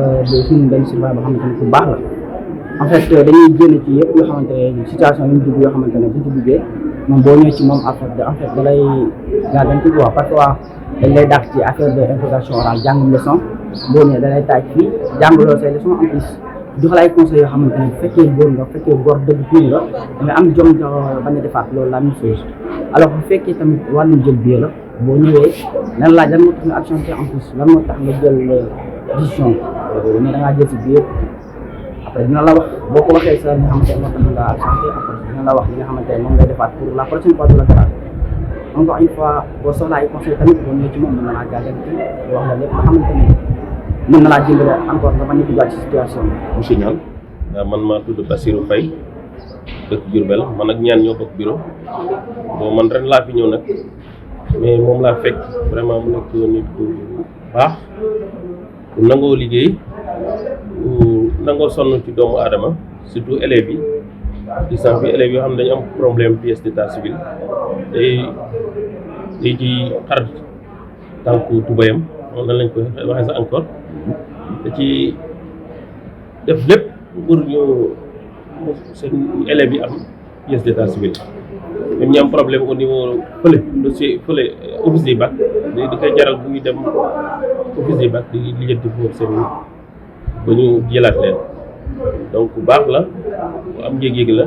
suñu benn surveillant boo xamante ne ku baax la en fait dañuy génn ci yëpp yoo xamante ne situation yi ñu dugg yoo xamante ne bu ci duggee moom boo ñëwee ci moom en fait da lay gàllankoor ci quoi parfois dañ lay dàq ci affaire de interrogation orale jàngum leçon boo ñëwee da lay taaj fii jàngaloo say leçon en plus. jox la ay conseils yoo xamante ne bu fekkee góor nga bu fekkee góor dëgg tuuti nga nga am jom bañ a defaat loolu la même chose alors bu fekkee tamit wàllum jël billet la boo ñëwee nan laaj lan moo tax nga absenté en plus lan moo tax nga jël décision ne da ngaa jël si billet après dina la wax boo ko waxee sa li nga xamante ne moo tax nga absenté après dina la wax li nga xamante ne moom ngay defaat pour la prochaine fois de la garage encore une fois boo soxlaa ay conseils tamit boo ñëwee ci moom mën na laa gàllankoor wax la lépp nga xamante ne mën na laa jëndale encore nga bañ a duggaat ci situation bi. monsieur Niane man maa tudd Bassirou Faye dëkk Diourbel man ak Niane ñoo bokk bureau bon man ren laa fi ñëw nag mais moom laa fekk vraiment mu nekk nit ku baax ku nangoo liggéey ku nangoo sonn ci doomu aadama surtout élèves yi di sant bi élèves yoo xam ne dañu am problème pièce d'état civil day ci xar tànku tubayam noonu lañ ko waxee sax encore da ci def lépp pour ñu seen élèves yi am pièce d'état civil même ñi am problème au niveau fële dossier fële office du bac di koy jaral bu ñu dem office du bac di lijjanti foofu seen ba ñu jëlaat leen donc bu baax la bu am yëg-yëg la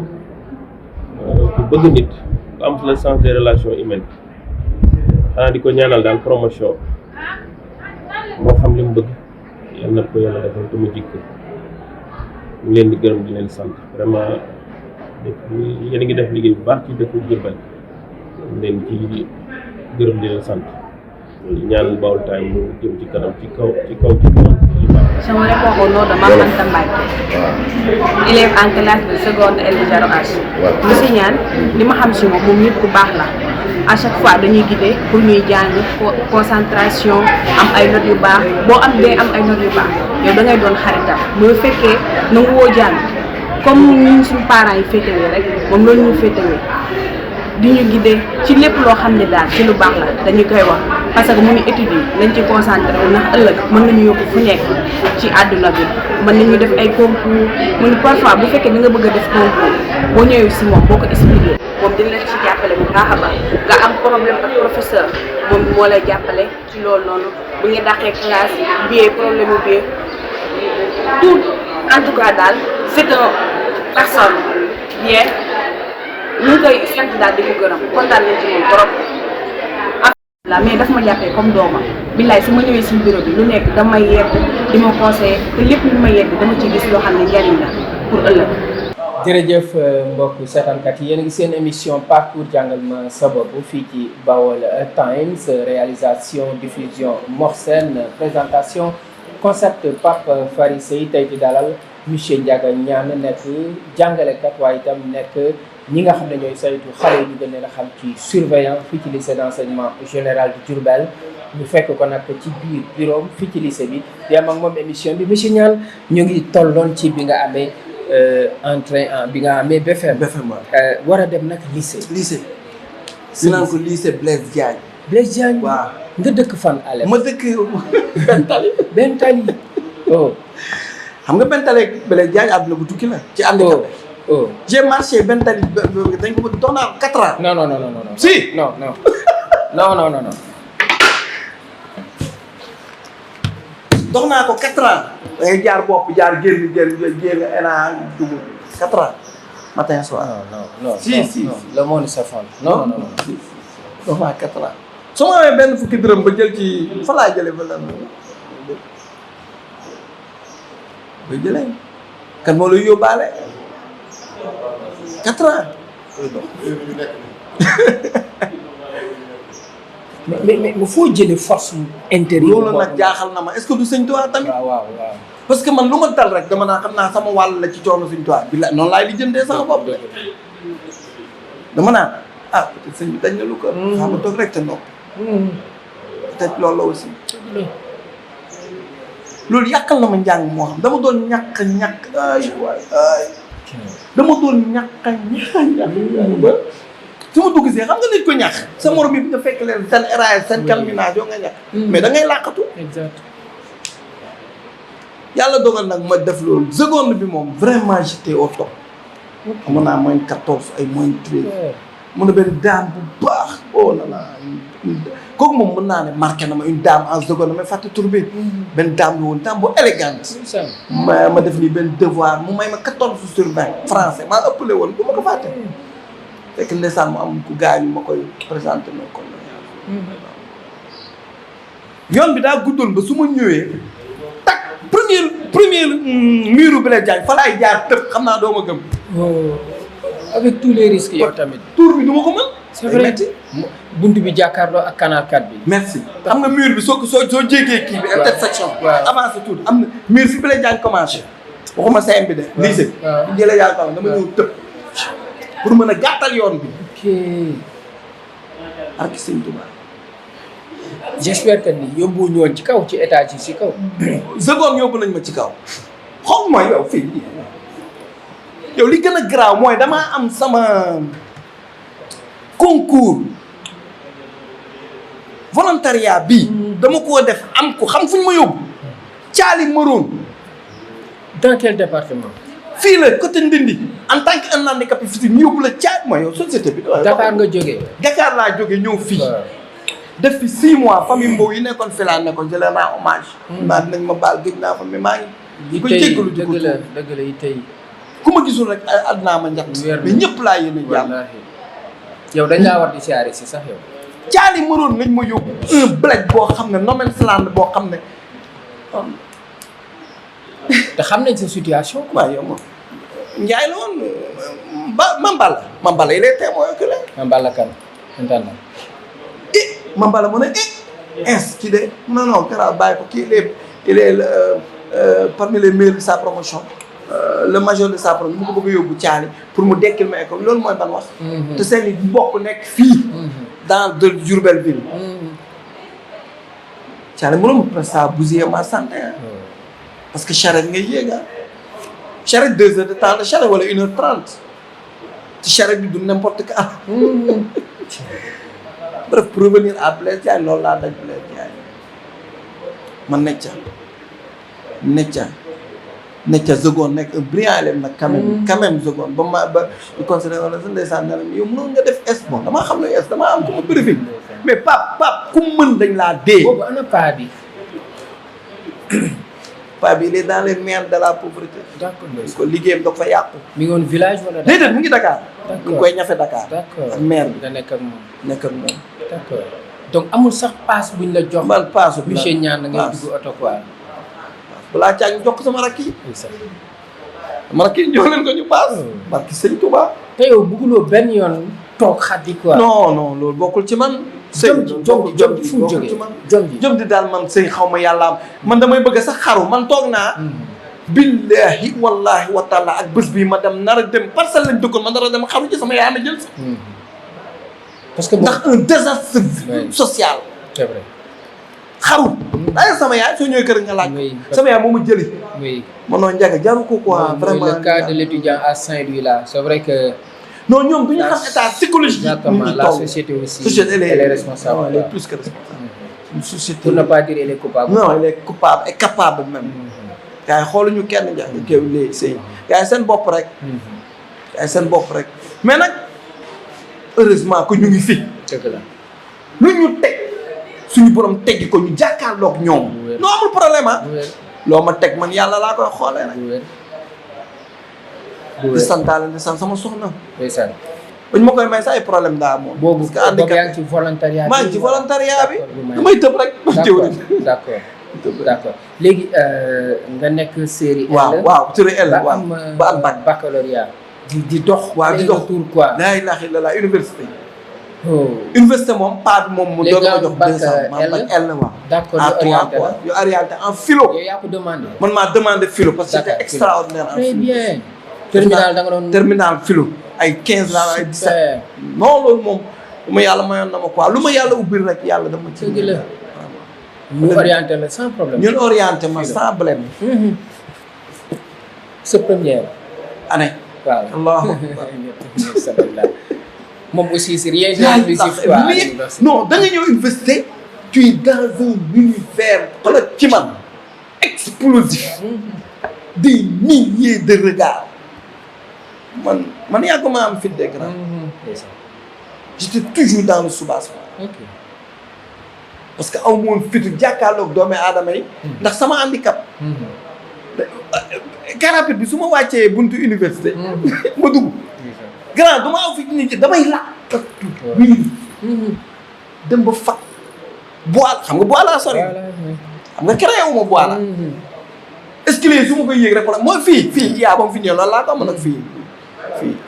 ku bëgg nit ku am le sens des relations humaines xanaa di ko ñaanal daal promotion moo xam li mu bëgg yal na ko yàlla defal te mu jikko ñu leen di gërëm di leen sant vraiment yéen a ngi def liggéey bu baax ci dëkku Diourbel leen ci gërëm di leen sant di ñaan Baol Times mu jëm ci kanam ci kaw Je me réponds au nom de Mamanta Mbacké, élève en classe de seconde L0H. Monsieur Niane li ma xam si moom nit ku baax la à chaque fois dañuy guider pour ñuy jàng concentration am ay notes yu baax boo am day am ay notes yu baax yow da ngay doon xaritam bu fekkee nangu woo jàng comme ñun suñu parents yi féetewee rek moom loolu ñu féetewee di ñu guider ci lépp loo xam ne daal ci lu baax la dañu koy wax parce que mu ngi étude yi nañ ci concentré wu ndax ëllëg mën nañu yóbbu fu nekk ci àdduna bi mën nañu def ay concours mu ne parfois bu fekkee da nga bëgg a def concours boo ñëwee si moom boo ko expliqué moom dina la ci jàppale bu baax a baax nga am problème ak professeur moom moo lay jàppale ci loolu noonu bu nga dàqee classe bi problème bi tout en tout cas daal c'est une personne bien ñu ngi koy sant daal di ko gërëm kontaan nañ ci moom trop. la mais daf ma jàppee comme doomam billaay su ma ñëwee si bureau bi lu nekk damay yedd di ma conseillé te lépp lu ma yedd dama ci gis loo xam ne njariñ la pour ëllëg. jërëjëf mbokk seetaankat yi yéen a ngi seen émission parcours jàngal ma sa bopp fii ci Baol Times réalisation diffusion Mor Sène présentation concept Pape Fary Seye tey di dalal monsieur Ndiaga Niane nekk jàngalekat waaye itam nekk ñi nga xam ne ñooy saytu xale yi ñu gën leen a xam ci surveillant fii ci lycée d'enseignement général de Diourbel ñu fekk ko nag ci biir bureau fii ci lycée bi di am ak moom émission bi monsieur Niane ñu ngi tolloon ci bi nga amee entrée bi nga amee BFM. BFM war a dem nag lycée. lycée. ñu naan ko lycée Blaise Diagne. Blaise Diagne. waaw nga dëkk fan ale ma dëkk benn tali. Oh. xam nga benn tali Blaise Diagne àdduna bu tukki la. ci ànd oh oh. j'ai marché benn tali dañ ko dox naa 4 ans. non non non non. si non non non non non. dox naa ko 4 ans. da ngay jaar bopp jaar génn ENA dugg 4 ans matin soir. non si le monde s'effondre. non. si dox naa 4 ans. su ma amee benn fukki dërëm ba jël ci fa laa jëlee ba lan ba jëlee kan moo lay yóbbaale 4 ans. mais foo jëlee force intérieure. loolu nag jaaxal na ma est-ce que du sëñ Tuubaa tamit. waaw. parce que man lu ma dal rek dama naa xam naa sama wàll la ci coono sëñ Tuubaa bi la noonu laay li jëndee sama bopp la dama naan peut-être sëñ bi dañ na lu ko. xam nga toog rek te nopp. peut-être loolu la aussi. loolu yàqal na ma njàng moo xam dama doon ñàkk dama doon ñàkk ba su ma dugg see xam nga nit ko ñàkk sa morom bi nga fekk leen seen RAS seen calmination nga ñàkk mais da ngay làqatu. exact. yàlla dogal nag ma def loolu seconde bi moom vraiment j'étais au top. amoon naa moins 14 ay moins 13. mun na benn dame bu baax oh là là kooku moom mën naa ne marqué na ma une dame en seconde may fàtte tur bi. benn dame bi woon dame bu élégante. ma def nii benn devoir mu may ma 14/20 français maa ëppale woon bu ma ko fàtte. fekk ndeysaan mu am ku gaañu ma koy présenté ma kon yoon bi daa guddoon ba su ma ñëwee tak premier muru Blaise Diagne fa laay jaar tëb xam naa doo ma gëm. avec tous les risques yow tamit. tour bi du ma ko mën. c'est vrai bunt bi jàkkaarloo ak canal 4 bi. merci xam nga mur bi soo jéggee kii bi intersection. waaw avancé tout am na mur fi Blaise Diagne commencé. waxuma CM bi de. lycée bi jëlee yaa ko dama ñëw tëb. pour mën a gàttal yoon bi. ok. ak sëñ Tuubaa. j'espère que ni yóbbu ñu woon ci kaw ci étage yi ci kaw. seconde yóbbu nañ ma ci kaw. xaw ma yow fii yow li gën a garaaw mooy damaa am sama concours volontariat bi dama koo def am ko xam fu ñu ma yóbbu. Thialy Maroon. dans quel département. fii la côté Ndindi en tant que un handicapé physique ñu yóbbu la Thialy mooy yow société bi. Dakar nga jógee. Dakar laa jógee ñëw fii. def fi 6 mois famille Mbow yi nekkoon fi laa nekkoon je leur rends hommage. maa dinañ ma baal gëj naa fa mais maa ngi. koy jéggalu di ko dëgg la yi tey. ku ma gisul rek àddunaa ma njatt. mais ñëpp laa yéene jàmm. yow dañ laa war di siyaare si sax yow. Thialy Maroon nañ ma yóbbu. un blague boo xam ne No Man's Land boo xam ne. te xam nañ sa situation. waaw yow moom Ndiaye la woon Mambala il est témoin oculaire. Mambala kan intendant. Mambala mu ne kii de non garaaw bàyyi ko kii il est parmi les meilleurs de sa promotion. le major de sa promotion mu ko bëgg a yóbbu Thialy pour mu dekkil ma école loolu mooy ban wax. te seen i mbokk nekk fii. dans de Diourbel ville. Thialy mënoo ma presque à bousiller ma santé parce que charrette ngay yéeg charrette 2 heures de temps de charrette wala 1h30 te charrette bi du n'importe quoi. bref pour revenir à Blaise Diagne loolu laa daj Blaise Diagne man necca seconde nekk un brillant élève nag quand même seconde ba ñu considéré wala sa ndeysaan ne la yow mënoon nga def S bon damaa xam ne S damaa am ko ma briefing mais pap ku mën dañ laa dee. boobu ana paa bi. paa bi il est dans les mers de la pauvreté. d'accord ko liggéeyam da fa yàqu. mi ngi woon village wala. déedéet mu ngi Dakar. d'accord mu ngi koy ñafe Dakar. d'accord ak maire bi nga nekk ak moom. nekk ak moom. d'accord donc amul sax paas buñ la jox. man paasu bi monsieur Niane ngay dugg oto quoi. balaa caa ñu jox ko sama rakk yi. man kii ñoo leen ko ñu paas. barki sëñ Touba. te yow bëgguloo benn yoon toog xaddi quoi. non loolu bokkul ci man. jom ji fu mu jógee jom di daal man sëñ xaw ma yàlla man damay bëgg sax xaru man toog naa. billahi wallahi wa taala ak bés bii ma dem nar a dem parcelle lañ dëkkoon ma nar a dem xaru ci sama yaay ma jël. parce que ndax un désastre social. c'est vrai. xaru. d'ailleurs sama yaay soo ñëwee kër nga laaj. sama yaay moo ma jëli. oui mënoo njaga jaru ko quoi. vraiment le cas de l'étudiant à Saint-Louis là c'est vrai que. non ñoom du ñu xam état psychologique. exactement la société aussi. société elle est responsable. elle est plus que responsable. une société pour ne pas dire elle est coupable. non elle est coupable et capable même. gars yi xooluñu kenn njaga kéw léegi sëy gars yi seen bopp rek. gars yi seen bopp rek mais nag heureusement que ñu ngi fi. dëgg la. lu ñu teg suñu borom teggi ko ñu jàkkaarloog ñoom. non amul problème ah. loo ma teg man yàlla laa koy xoolee nag. di santaale di sant sama soxna. ndeysaan. bañ ma koy may sax ay problème daa moom. boobu parce que handicap yaa ngi ci volontariat bi. maa ngi ci volontariat bi. damay tëb rek. d'accord d'accord léegi nga nekk série L. waaw série L waaw ba am bac baccalauréat di dox. waaw di dox tour quoi. laa ilaaha illallaah université. oh. université moom paa bi moom mu doon ma jox 200 bac bac L waaw. d'accord à 3 quoi yu orienté en philo. yow yaa ko demandé. man maa demandé philo parce que c'était D'accord, extraordinaire en très philo. bien. terminal da nga doon. terminal philo ay 15 ans ay 17. non loolu moom lu ma yàlla mayoon na ma quoi lu ma yàlla ubbil rek yàlla dama ci. dëgg la. ñu orienté la sans problème. ñun orienté ma sans blème. sa première. année. waaw allahu akbar. moom aussi c'est rien d'inclusif quoi. non da nga ñëw université. tu es dans un univers. xoolal ci man explosif. des milliers de regards. man yàgg ma am fit de grand. j'étais toujours dans le soubassement. ok. parce que aw ma woon fitu jàkkaarloog doomi aadama yi. ndax sama handicap. car rapide bi su ma wàccee buntu université. ma dugg. grand du ma aw fi nit ñi damay làq. dem ba fa. bois xam nga bois laa sori. xam nga créé wu ma bois la. escalier su ma koy yéeg rek problème mooy fii yaa ba mu fi ñëw loolu laa ko mën ak fii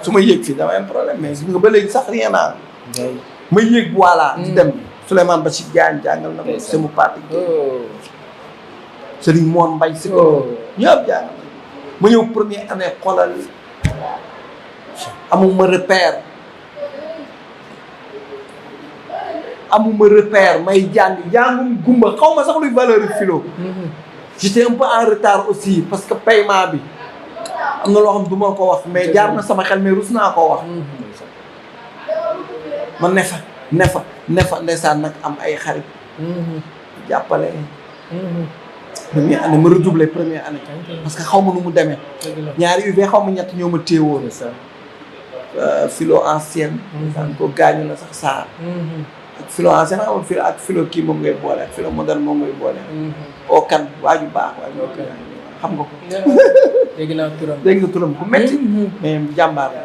su ma yéeg fii damay am problème mais su nga ba léegi sax rien naa ma yéeg voilà di dem Souleymane Bachir Diagne jàngal na ko sama parti Serigne Moon Mbay si ko ñëpp jàngal ma ñëw première année xoolal amuma repère may jàngum gumba xaw ma sax luy valeur philo. J'étais un peu en retard aussi parce que paiement bi am na loo xam du ma ko wax mais jaar na sama xel mais rus naa koo wax. ma ne fa ndeysaan nag am ay xarit. jàppale. première année ma redoublé première année. parce que xaw ma nu mu demee. ñaari UV xaw ma ñett ñoo ma téewoon. philo ancienne. daan ko gaañu na sax saa. ak philo ancienne amul philo ak philo kii moom ngay boole ak philo moderne moom ngay boole. oo kan waaju baax waaju xam nga ko. dégg nga turam ku métti. mais jàmbaar la.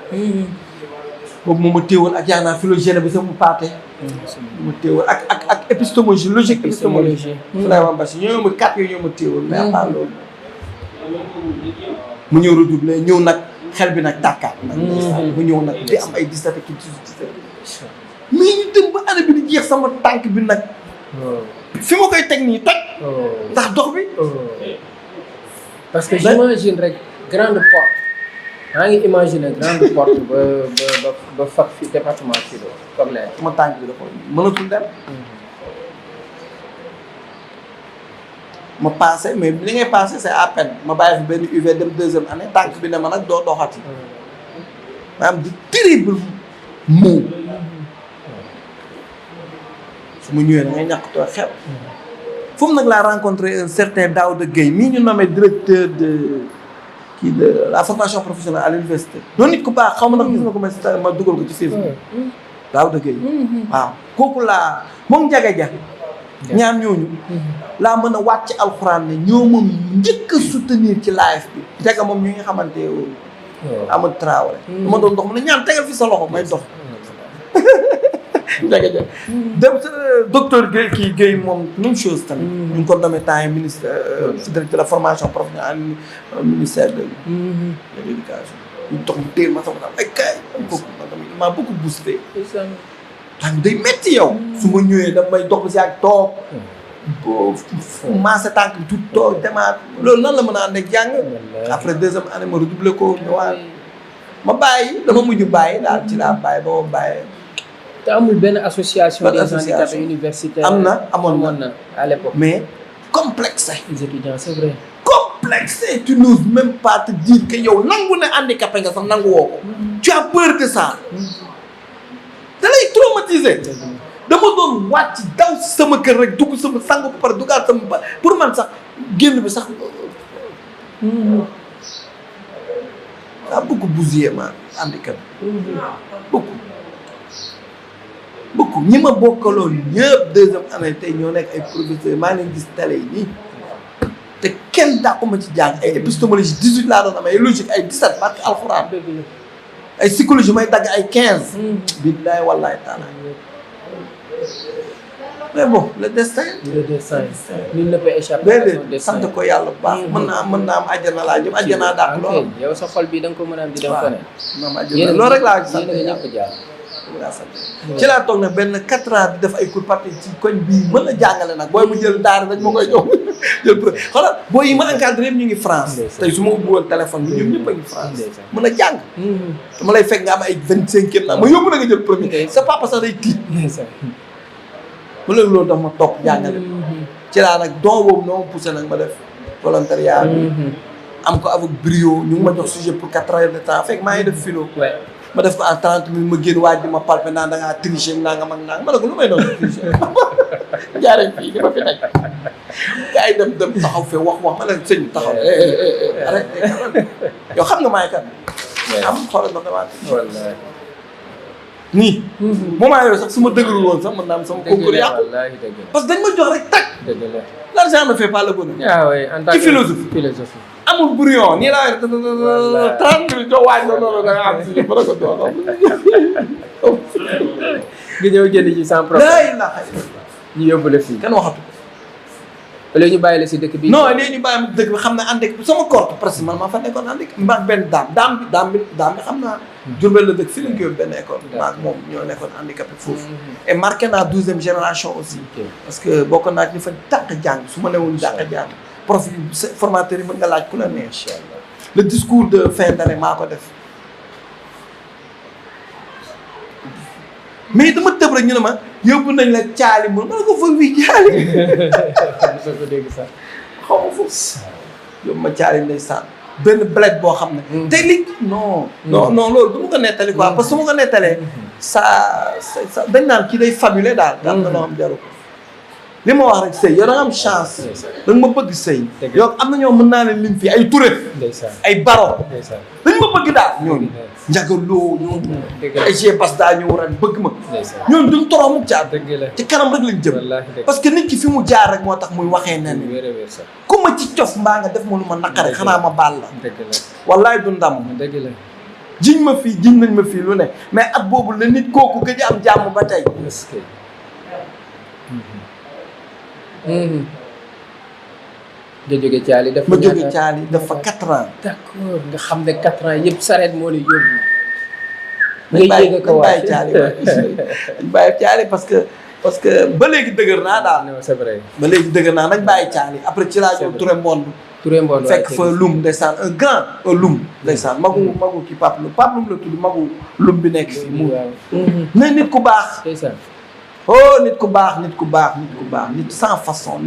boobu moom ma téewoon ak yaa naa philogène bi sax mu paate. mu téewoon ak épistémologie logique. épistémologie. Souleymane Bachir ñoo ma 4 yooyu ñoo ma téewoon. mais à part loolu. mu ñëw redoublé ñëw nag xel bi nag tàkkaat. mu ñëw nag di am ay 17 ak 18. mais ñu dem ba année bi di jeex sama tànk bi nag. fi ma koy teg nii toj. ndax dox bi. parce que j'imagine rek grande porte. maa ngi imaginer grande porte ba fak fi département Philo comme léegi. sama tànk bi dafa mënatul dem. ma passé mais li ngay passé c'est à peine ma bàyyi fi benn UV dem 2e année tànk bi ne ma nag doo doxati. ma am di terrible maux. su ma ñëwee da ngay ñàkk too xew. foofu nag laa rencontré un certain Daouda Gueye mii ñu nommé directeur de la formation professionnelle à l'université. noonu nit ku baax xaw ma nag gis nga ko ma dugal ko ci Facebook. Daouda Gueye. waaw kooku laa moom Ndiaga Dia. ñaar ñooñu. laa mën a wàcc alxuraan ne ñoo moom njëkk a soutenir ci live bi. Ndiaga moom ñu ngi xamante Amadou Traoré. dama doon dox mu ne ñaan tegal fi sa loxo may dox. Ndiaga Dia dem sa docteur Guèye kii Guèye moom même chose tamit. ñu ngi ko nommé temps yi ministre directeur de la formation professionnelle ministère de l'éducation. ñu toog mu téye ma sama daal ay kay. kooku man tamit maa beaucoup boosté. xam day métti yow. su ma ñëwee damay dox si ak toog. maase tànk bi tout toog demaat loolu nan la mën a ànd ak jàng. après deuxième année ma redoublé ko ñëwaat. ma bàyyi dama mujj bàyyi daal ci laa bàyyi ba ma bàyyi. te amul benn association des handicapés universitaires. amoon na à l'époque. mais complexé. les étudiants c'est vrai. complexé tu n'oses même pas te dire que yow nangu ne handicapé nga sax nangu woo ko. tu as peur de ça. da lay traumatiser. dama doon wàcc daw si sama kër rek dugg sama sangu ba pare duggaat sama ba pour man sax génn bi sax. daa beaucoup bousillé ma handicap. beaucoup ñi ma bokkaloon ñëpp deuxième année tey ñoo nekk ay professeurs maa ngi leen gis télé yi nii te kenn dàquma ci jàng ay épistémologie 18 laa doon am ay logique ay 17 parce que alxuraan ay psychologie may dagg ay 15. billaay wallaay taala mais bon le destin. nul ne peut échapper à son destin. sant ko yàlla bu baax. mën naa am àjjana laa jëm àjjana dàq lool. yow sa xol bi da nga ko mën a am di dem feneen. waaw àjjana loolu rek laa sant yàlla. ci laa toog nag benn 4 ans di def ay cours parti ci koñ bii mën a jàngale nag booy mu jël daara dañ ma koy jox jël pro xoolal booy yi ma encadré yëpp ñu ngi France. tey su ma ubbi woon téléphone bi ñoom ñëpp a ngi France. mën a jàng. dama lay fekk nga am ay 25 ans ma yóbbu na nga jël premier. sa papa sax day tiit. ba léegi loolu daf ma topp jàngale. ci laa nag don boobu noo ma poussé nag ma def volontariat bi. am ko avec brio ñu ngi ma jox sujet pour 4 heures de temps fekk maa ngi def philo. ma def ko en 30 minutes ma génn waaj di ma palpe naan da ngaa tricher nangam ak nangam ma ne ko lu may doon tricher jaaree fii di ma fi nekk gars yi dem taxaw fee wax ma ne sëñ bi taxaw arrêté yow xam nga maay kan am xoolal ma damaa tricher nii moment yooyu sax su ma dëgërul woon sax mën naa am sama concours yàqu parce que dañ ma jox rek tag l'argent ne fait pas le bonheur ci philosophie amul brouillon nii laa yor 30 minutes jox waaj loolu da nga am si mën a ko doon nga ñëw jënd ci sans problème ñu yóbbu la fii kenn waxatu léegi ñu bàyyi la si dëkk bi non léegi ñu bàyyi ma dëkk bi xam ne ànd ak sama corps presque man maa fa nekkoon ànd ak mbaa benn daam bi xam naa Jurbel la dëkk fii lañ ko yóbbu benn école maa moom ñoo nekkoon handicapé foofu et marqué naa 12e génération aussi parce que bokk naa ñu fa dàq jàng su ma newul dàq jàng prof yi formateur yi mën nga laaj ku la neex incha allah le discours de fin d'année maa ko def mais dama tëb rek ñu ne ma yóbbu nañ la caali ma ne ko fa wii caali soo ko dégg sax xaw ma foofu yóbbu ma caali ndeysaan benn bled boo xam ne te li non loolu du ma ko nettali quoi parce que su ma ko nettalee sa dañ naan kii day fabulé daal daal na loo xam jaru ko li ma wax rek sëy yow da nga am chance da nga ma bëgg sëy yow am na ñoo mën naa leen lim fii ay Touré ay Baro dañ ma bëgg daal ñooñu njagaloo ñooñu ay g bas daa ñëw ren bëgg ma ñooñu duñ torox mu jaar ci kanam rek lañ jëm parce que nit ki fi mu jaar rek moo tax muy waxee nen ku ma ci cof mbaa nga def ma lu ma naqare xanaa ma baal la wallaay du ndam jiñ ma fii jiñ nañ ma fii lu ne mais at boobu la nit kooku gëj am jàmm ba tey nga jóge Thiali dafa ma jóge Thiali dafa 4 ans. d'accord nga xam ne 4 ans yëpp sareet moo lay yóbbu. ngay yéeg ko waay dañ bàyyi Thiali parce que ba léegi dëgër naa daal. non c'est vrai. ba léegi dëgër naa nañ bàyyi Thiali après ci laa ñëw Touré Mbond. fekk fa Loum ndeysaan un grand Loum. ndeysaan magu kii Pape Loum la tudd magu Loum bi nekk fii mu. ne nit ku baax. oh nit ku baax nit sans façon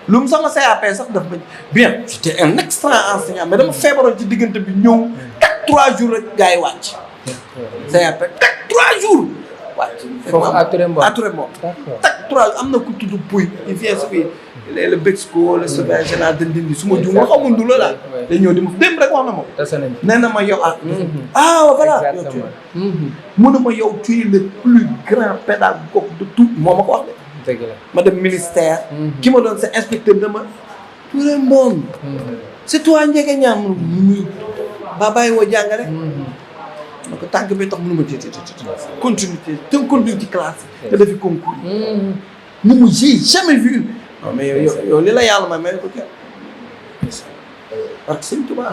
Loum sama CAP sax daf ma bien j'étais un excellent enseignant mais dama feebaroon ci diggante bi ñëw tak 3 jours rek gars yi wàcc. CAP tak 3 jours wàcc. foofu à Touré Mbond tak 3 am na ku tudd Pouy il vient su fi le Bexco le surveillant général de Ndindi su ma juum xamul du la daal day ñëw di ma dem rek wax na ma nee na ma yow voilà mu ne ma yow tu es le plus grand pédagogue de tout moo ma ko wax de ma dem ministère ki ma doon sa inspecteur dama Touré Mbond c'est toi Ndiaga Niang mu ba bàyyi woo jàng rek donc tànk bi tax mënuma téye continuité te continue ci classe te defi concours ni mu j'ai jamais vu non mais yow li la yàlla may ko kenn parce que Sëñ Tuubaa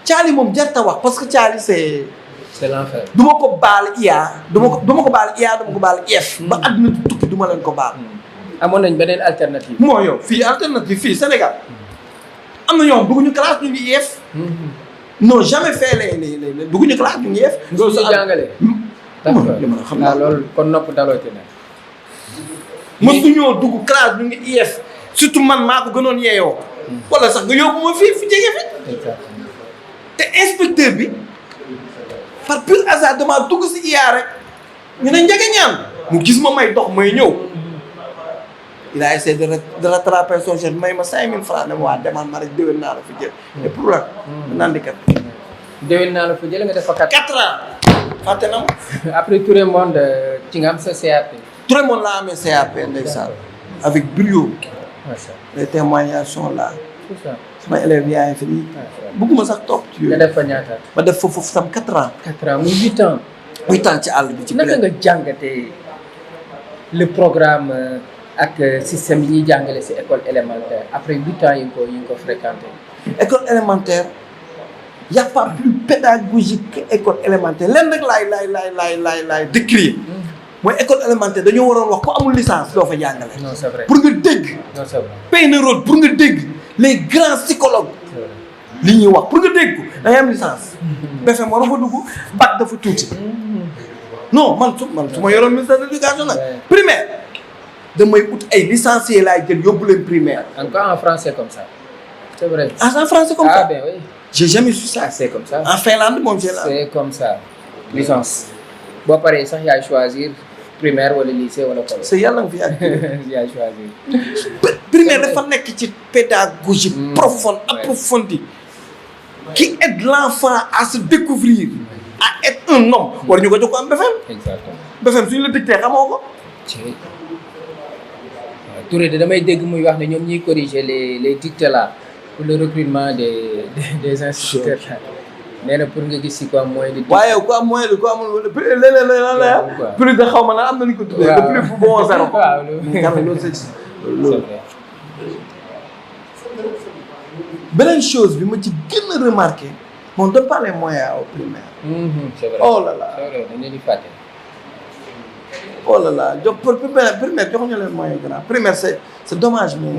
Thialy moom jarta wax parce que Thialy c'est l'enfer. du ma ko baal IA du ma ko baal IA du ma ko baal IF ba àdduna di tukki du ma leen ko baal amoon nañ beneen alternative. moo yow fii alternative fii Sénégal am na ñoom dugguñu classe ñu ngi IF non jamais fait les dugguñu classe ñu ngi IF loolu su jàngalee. d'accord li ma xam naa loolu kon nopp daloote na. mësuñoo dugg classe ñu ngi IF surtout man maa ko gënoon yeeyoo wala sax nga yóbbu ma fii fi jege fi exactement. te inspecteur bi par pur hasard dama dugg si IA rek ñu ne njëge ñaan mu gis ma may dox may ñëw il a essayé de rattraper son chef may ma 5000 francs ne ma waa demal ma rek déwén naa la fi jël et pour la handicap déwén naa la fa jëlee nga def fa 4 ans fàtte na ma après tout le monde ci nga am sa CAP. tout le monde laa amee CAP ndeysaan avec brio macha les témoignages sont là tout ça. sama élèves yaa ngi fi nii bëgguma sax topp ci nga yooyu def fa ñaata. ma def foofu sam 4 ans 4 ans muy 8 ans. 8 ans ci àll bi ci naka nga jàngatee le programme ak système yi ñuy jàngale si école élémentaire après 8 ans yi nga ko fréquenté. école élémentaire y a pas plus pédagogique que école élémentaire lenn rek laay décrire mooy école élémentaire dañoo waroon wax ku amul licence doo fa jàngale. non c'est vrai pour nga dégg. non c'est vrai. Payne Rhodes pour nga dégg les grands psychologues li ñuy wax pour nga dégg ko da ngay am licence. BFM war fa dugg bac dafa tuuti. non man su ma yoroon ministère de l'éducation nag primaire damay ut ay licenciés laay jël yóbbu leen primaire. encore en français comme ça. c'est vrai. en français comme ça. ah ben oui. j'ai jamais su ça. c'est comme ça. en Finlande moom j'ai la. c'est comme ça. licence. boo paree sax yaay choisir primaire wala lycée wala collège. c'est yàlla nga fi yàgg. yaay choisir. primaire dafa nekk ci pédagogie profonde approfondie qui aide l'enfant à se découvrir à être un homme war ñu ko jox ko am BFM. exactement. BFM suñu la dicté xamoo ko. Touré de damay dégg muy wax ne ñoom ñuy corriger les dictées là pour le recrutement des instituteurs là nee na pour nga gis si quoi mooy. waaye ku am moyen de ku amul leneen lan la plus de xaw ma na am na ñu ko tuddee. waaw le plus bon zéro. waaw loolu c'est loolu. beneen chose bi ma ci gën a remarqué on donne pas les moyens au primaire. c'est vrai. oh là là c'est vrai dañ leen di fàtte. oh là là jox pour primaire joxuñu leen moyen grand primaire c'est dommage mais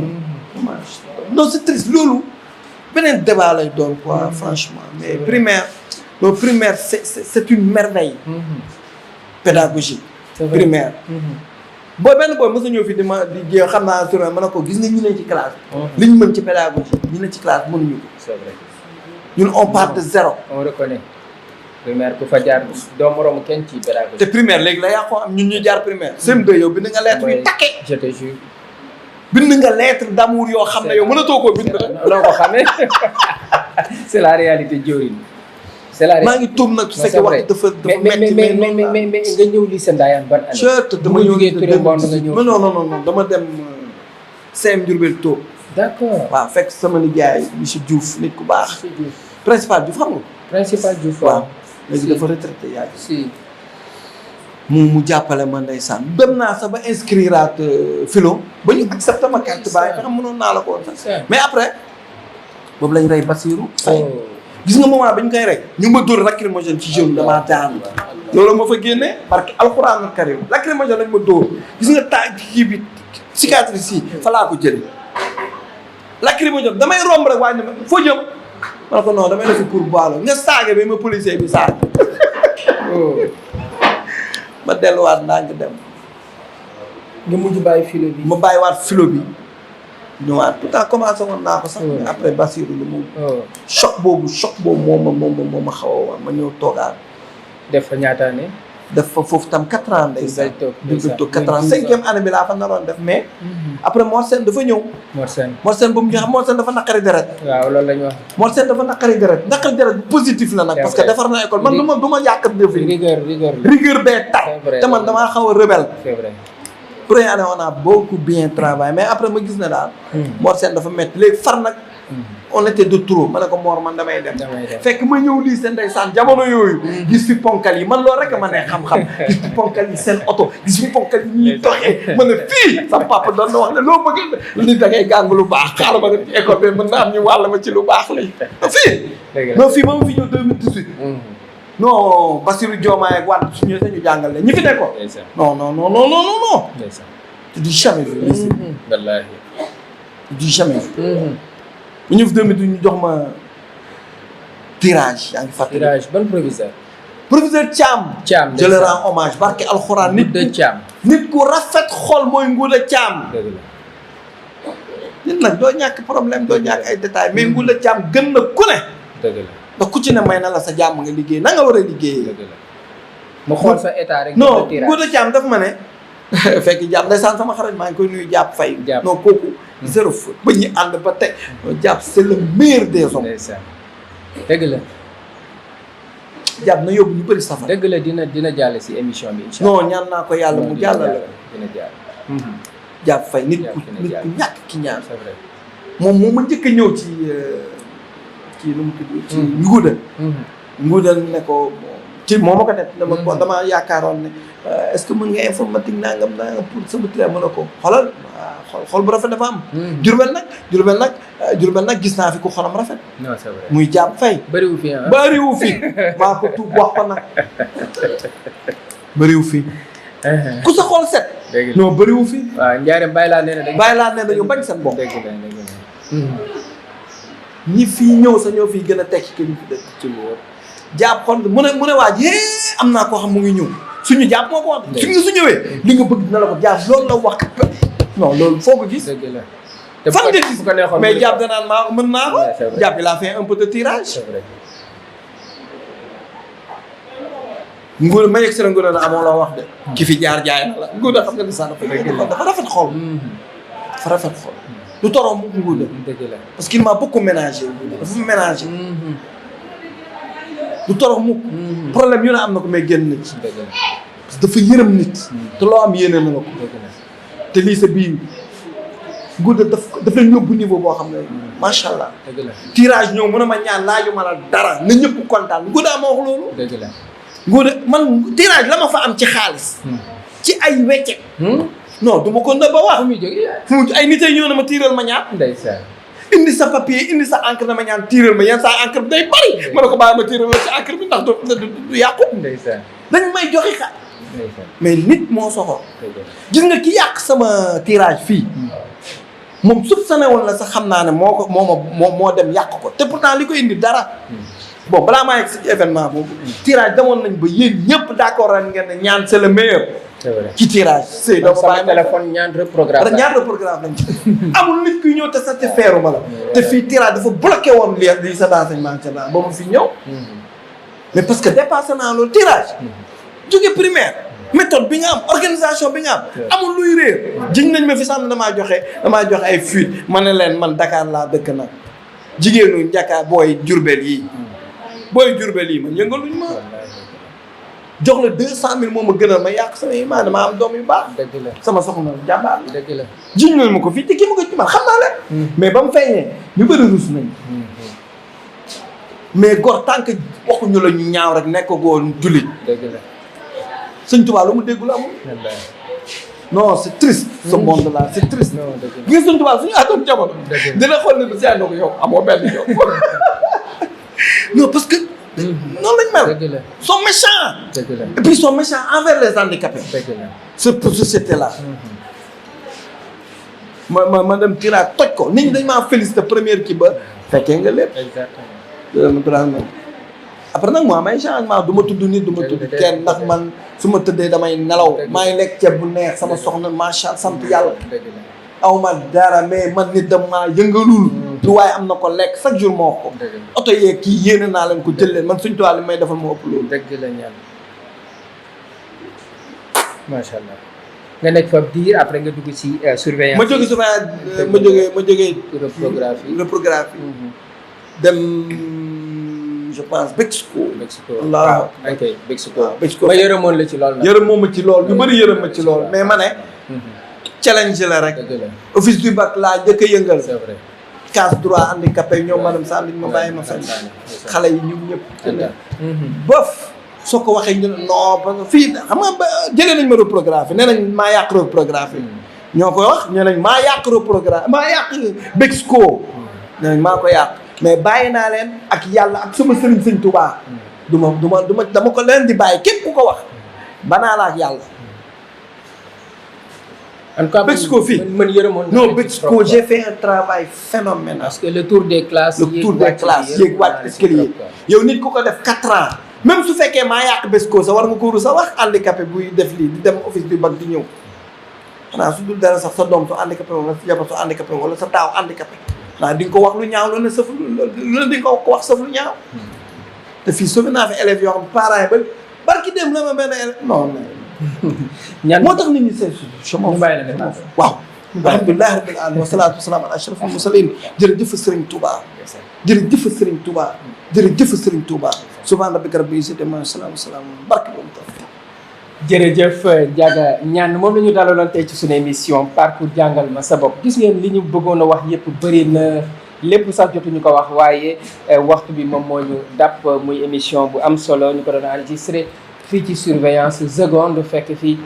dommage non c'est triste loolu beneen débat lay doon quoi franchement mais primaire loolu primaire c'est une merveille pédagogique primaire benn booy mos na ñëw fii di jéem xam naa sur ma ne ko gis nga ñu ne ci classe li ñu mën ci pédagogie ñu ne ci classe mënuñu ko c'est vrai. ñun on part de zéro on reconnaît. primaire ku fa jaar doo moromu kenn ci pédagogie. te primaire léegi la yàqoo am ñun ñuy jaar primaire CM2 yow bind nga lettre yu takke je te jure. bind nga lettre d'amour yoo xam ne yow mënatoo koo bind noo ko xamee c'est la réalité Diorin. c'est la maa ngi tuub nag su fekkee wax dafa metti mais nga ñëw lycée Ndayane ban année. certes dama ñëw jógee Touré Mbond nga ñëw. non dama dem CM Diourbel Taux d'accord. waaw fekk sama nijaay monsieur Diouf nit ku baax monsieur Diouf. principal Diouf xam nga principal Diouf. waaw léegi dafa retraité yaay si. mu jàppale ma ndeysaan dem naa sax ba inscriraat philo ba ñu accepté ma carte baay nga xam mënoon naa la ko woon sax mais après boobu lañ rey Basirou Faye gis nga moment bañ koy rek ñu ma dóor lacrymogène ci jeune damaa daan loolu ma fa génnee parce que alxuraanul karim lacrymogène lañ ma dóor gis nga temps kii bi cicatrice yi fa laa ko jëlee lacrymogène damay romb rek waaye foo jëm ma ne ko non damay defi pour boilo nga saaga bi ma policier bi saaga ma delluwaat naa nga dem nga mujj bàyyi philo bi. ma bàyyiwaat philo bi ñëwaat tout à commencé woon naa ko sax mais après Bassirou lu mu choc boobu moo ma xaw a woon ma ñëw toogaat def fa ñaata année. def fa foofu tam 4 ans ndeysaan ndeysaan toog 4 ans 5e année bi laa fa naroon def mais après Mor Sène dafa ñëw Mor Sène ba mu ñëw Mor Sène dafa naqari deret waaw loolu la ñu wax. Mor Sène dafa naqari deret bu positif la nag parce que defar na école man du ma yàq def rigueur bee tax te man damaa xaw a rebelle c'est vrai. première année on a beaucoup bien travaillé mais après ma gis ne daal Mor Sène dafa métti léegi far nag on était de trop ma ne ko Mor man damay dem damay dem. fekk ma ñëw lii seen ndeysaan jamono yooyu gis fi ponkal yi man loolu rek ma ne xam-xam gis fi ponkal yi seen oto gis fi ponkal yi ñuy doxee ma ne fii sa papa doon na wax ne loo bëgg nit da ngay gàng lu baax xaaral ma dem ci école bi mën na am ñu wàll ma ci lu baax lay fii non fii ba ma fi ñëw 2018 non Bassirou Diomaye ak Wade suñu sañu jàngal la ñi fi nekkoon non non non non non non tu dis jamais vu ici wallaahi tu dis jamais vu bu ñu fi 2018 ñu jox ma tirage yaa ngi fàttali tirage ban proviseur professeur Thiam je le rends hommage barke alxuraan nit de Thiam nit ku rafet xol mooy Ngouda Thiam dëgg la nit nag doo ñàkk problème doo ñàkk ay détails mais Ngouda Thiam gën na ku ne dëgg la ndax ku ci ne may na la sa jàmm nga liggéey na nga war a liggéeyee dëgg la mu xool sa état rek non Ngouda Thiam daf ma ne fekk jàpp ndeysaan sama xarit maa ngi koy nuyu jàpp fay non kooku zéro faute ba ñu ànd ba tey jàpp c'est le meilleur des hommes dëgg la jàpp na yóbbu ñu bëri safar dëgg la dina jàll si émission bi incha non ñaan naa ko yàlla mu jàllale dina jàll jàpp fay nit ku ñàkk ki ñaan c'est vrai moom moo ma njëkk a ñëw ci nu mu tudd ci Ngouda ne ko ci moo ma ko net dama ko dama yaakaaroon ne est-ce que mën nga informatique nangam pour sama tira mën a ko xoolal xool bu rafet dafa am Jurbel nag gis naa fi ku xolam rafet non c'est vrai muy jàpp fay bëriwu fi bëriwu fi maa ko tuub wax ko nag bëriwu fi ku sa xool set non bëriwu fi waaw njaareem bàyyi laa nee dañu bañ seen bopp dëgg la ñi fii ñëw sa ñoo fii gën a tekki que ñu fi dëkk ci lu jàpp xool mu ne waaj am naa koo xam mu ngi ñëw suñu jàpp moo ko wax su ñëwee li nga bëgg dina la ko jàpp loolu la wax non loolu foo ko gis dëgg la fan nga gis mais jàpp danaan maa mën naa ko jàpp il a fait un peu de tirage c'est vrai Ngouda ma yegg si la Ngouda na amoo loo wax de ki fi jaar jaay na la Ngouda xam nga ni sax dafa rafet xol dafa rafet xol du toroom mu Ngouda dëgg la parce qu'il m'a beaucoup ménagé dafa ménagé du torox mukk problème yu ne am na ko mais génn na ci parce que dafa yërëm nit te loo am yéene na la ko te lii sa biir Ngouda daf leen yóbbu niveau boo xam ne macha allah tirage ñëw mën a ma ñaan laaju ma la dara na ñëpp kontaan Ngouda ma wax loolu dëgg la Ngouda man tirage la ma fa am ci xaalis ci ay weccet non du ma ko nëbba wax fu mu ay nit ay ñëw na ma tiiral ma ñaar ndeysaan indi sa papier indi sa encre na ma ñaan tiiral ma yenn saa encre bi day bari ma ne ko bàyyi ma tiiral la ci encre bi ndax du yàqu ndeysaan dañ may joxe xa mais nit moo soxor gis nga ki yàq sama tirage fii moom soupçonné woon la sax xam naa ne moo dem yàq ko te pourtant li ko indi dara bon balaa maa yegg si événement boobu tirage demoon nañ ba yéen ñëpp d'accord ren ngeen ne ñaan c'est le meilleur c'est vrai ci tirage c'est donc sama téléphone ñaan reprogramme lañ ci amul nit kuy ñëw te satisfaire ma la te fii tirage dafa bloqué woon lii sa renseignement ba ma fi ñëw mais parce que dépassé naa loolu tirage jóge primaire méthode bi nga am organisation bi nga am amul luy réer jiñ nañ ma fi sànn damaa joxe ay fuite ma ne leen man Dakar laa dëkk nag jigéenu Dakar booy Jurbel yi man yëngaluñ ma jox la 200 000 moom ma gënal ma yàq sama imaan dama am doom yu baax sama soxna jàmbaar dëgg la jiñ nañ ma ko fii te kii ma ko ci man xam naa leen mais ba mu feeñee ñu bëri rus nañ mais gor tant que waxuñu la ñu ñaaw rek nekk goo jullit dëgg la Sëñ Tuubaa lu mu déggul amul non c'est triste ce monde là c'est triste gis Sëñ Tuubaa suñu àttoon jamono dina xool ne bi si àndoo ko yow amoo benn yow non parce que noonu lañ mel sont méchants et puis ils sont méchants envers les handicapés cette société là ma dem tirage toj ko nit ñi dañ maa félicité première kii ba fekkee nga lépp après nag moo am ay changement du ma tudd nit du ma tudd kenn ndax man su ma tëddee damay nelaw maa ngi lekk ceeb bu neex sama soxna macha allah sant yàlla aw ma dara mais man nit dama yëngalul lu waaye am na ko lekk chaque jour moo ko oto yeeg kii yéene naa leen ko jël leen man suñu toile li may defal moo ëpp loolu dëgg la ñaan macha allah nga nekk fa diir après nga dugg ci surveillance ma jóge surveillance ma jógee reprographie dem je pense Mexico waaw ok Mexico ma yërëmoon la ci lool nag yërëm moom ma ci lool ñu bëri yërëm ma ci lool mais ma ne challenge la rek office du bac laa njëkk a yëngal c'est vrai case droit handicapé ñoom madame Sall ma bàyyi ma fenn xale yi ñun ñëpp bof soo ko waxee ñu ne non parce que fii xam nga jëlee nañ ma reprographie nee nañ maa yàq reprographie ñoo koy wax nee nañ maa yàq reprographie maa yàq Bexco nee nañ maa ko yàq mais bàyyi naa leen ak yàlla ak sama sëñ Touba du ma dama ko leen di bàyyi képp ku ko wax banaa la ak yàlla en tout cas Bexco fii man yërëmoon non Bexco j'ai fait un travail phénoménal parce que le tour des classes yéeg wàcc escalier yow nit ku ko def 4 ans même su fekkee maa yàq Bexco sa war nga ko sa wax handicapé buy def lii di dem office bi bag di ñëw xanaa su dul dara sax sa doom su handicapé wala sa jabar su handicapé wala sa taaw handicapé xanaa di nga ko wax lu ñaaw loolu ne sëf loolu di nga ko wax sëf lu ñaaw te fii sauvé naa fi élèves yoo xam parents yi ba barki dem la ma benn élève non ñaan moo tax nit ñi seen chemin waaw alhamdulilahi rabbil alamin wasalaatu wasalaam ala ashrafil mursalin jërëjëf Serigne Touba jërëjëf Serigne Touba jërëjëf Serigne Touba subhaana rabbika rabbil izzati amma yasifuun salaam barke boobu tax jërëjëf Ndiaga Niane moom la ñu dalaloon tey ci suñu émission parcours jàngal ma sa bopp gis ngeen li ñu bëggoon a wax yëpp bëri na lépp sax jotuñu ko wax waaye waxtu bi moom moo ñu dàpp muy émission bu am solo ñu ko doon enregistré fii ci surveillance seconde fekk fii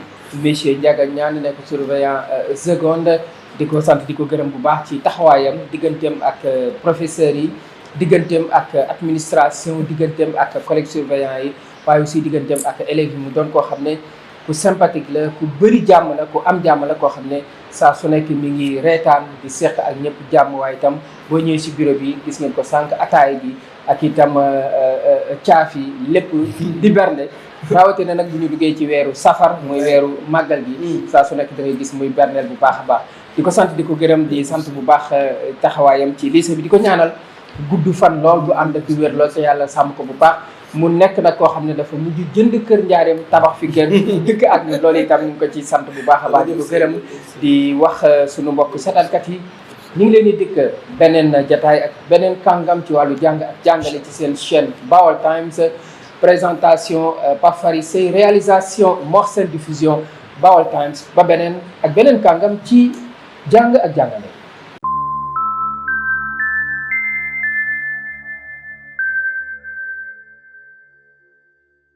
monsieur Ndiaga Niane nekk surveillant seconde di ko sant di ko gërëm bu baax ci taxawaayam digganteem ak professeurs yi digganteem ak administration digganteem ak collègues surveillants yi waaye aussi digganteem ak élèves yi mu doon koo xam ne ku sympathique la ku bëri jàmm la ku am jàmm la koo xam ne saa su nekk mi ngi reetaan di seq ak ñëpp jàmm waaye itam boo ñëwee si bureau bi gis ngeen ko sànq ataay bi ak itam caaf yi lépp di bernde rawatina nag bu ñu duggee ci weeru safar muy weeru màggal gi saa su nekk da ngay gis muy berneel bu baax a baax di ko sant di ko gërëm di sant bu baax taxawaayam ci lycée bi di ko ñaanal gudd fan lool bu ànd ak wér lool te yàlla sàmm ko bu baax mu nekk nag koo xam ne dafa mujj jënd kër njaareem tabax fi kër dëkk ak ñun loolu itam ñu ngi ko ci sant bu baax a baax di ko gërëm di wax suñu mbokk seetaankat yi ñu ngi leen di dikk beneen jataay ak beneen kàngam ci wàllu jàng ak jàngale ci seen chaîne Baol Times présentation Pape Fary Seye réalisation Mor Sène diffusion Baol Times ba beneen ak beneen kàngam ci jàng ak jàngale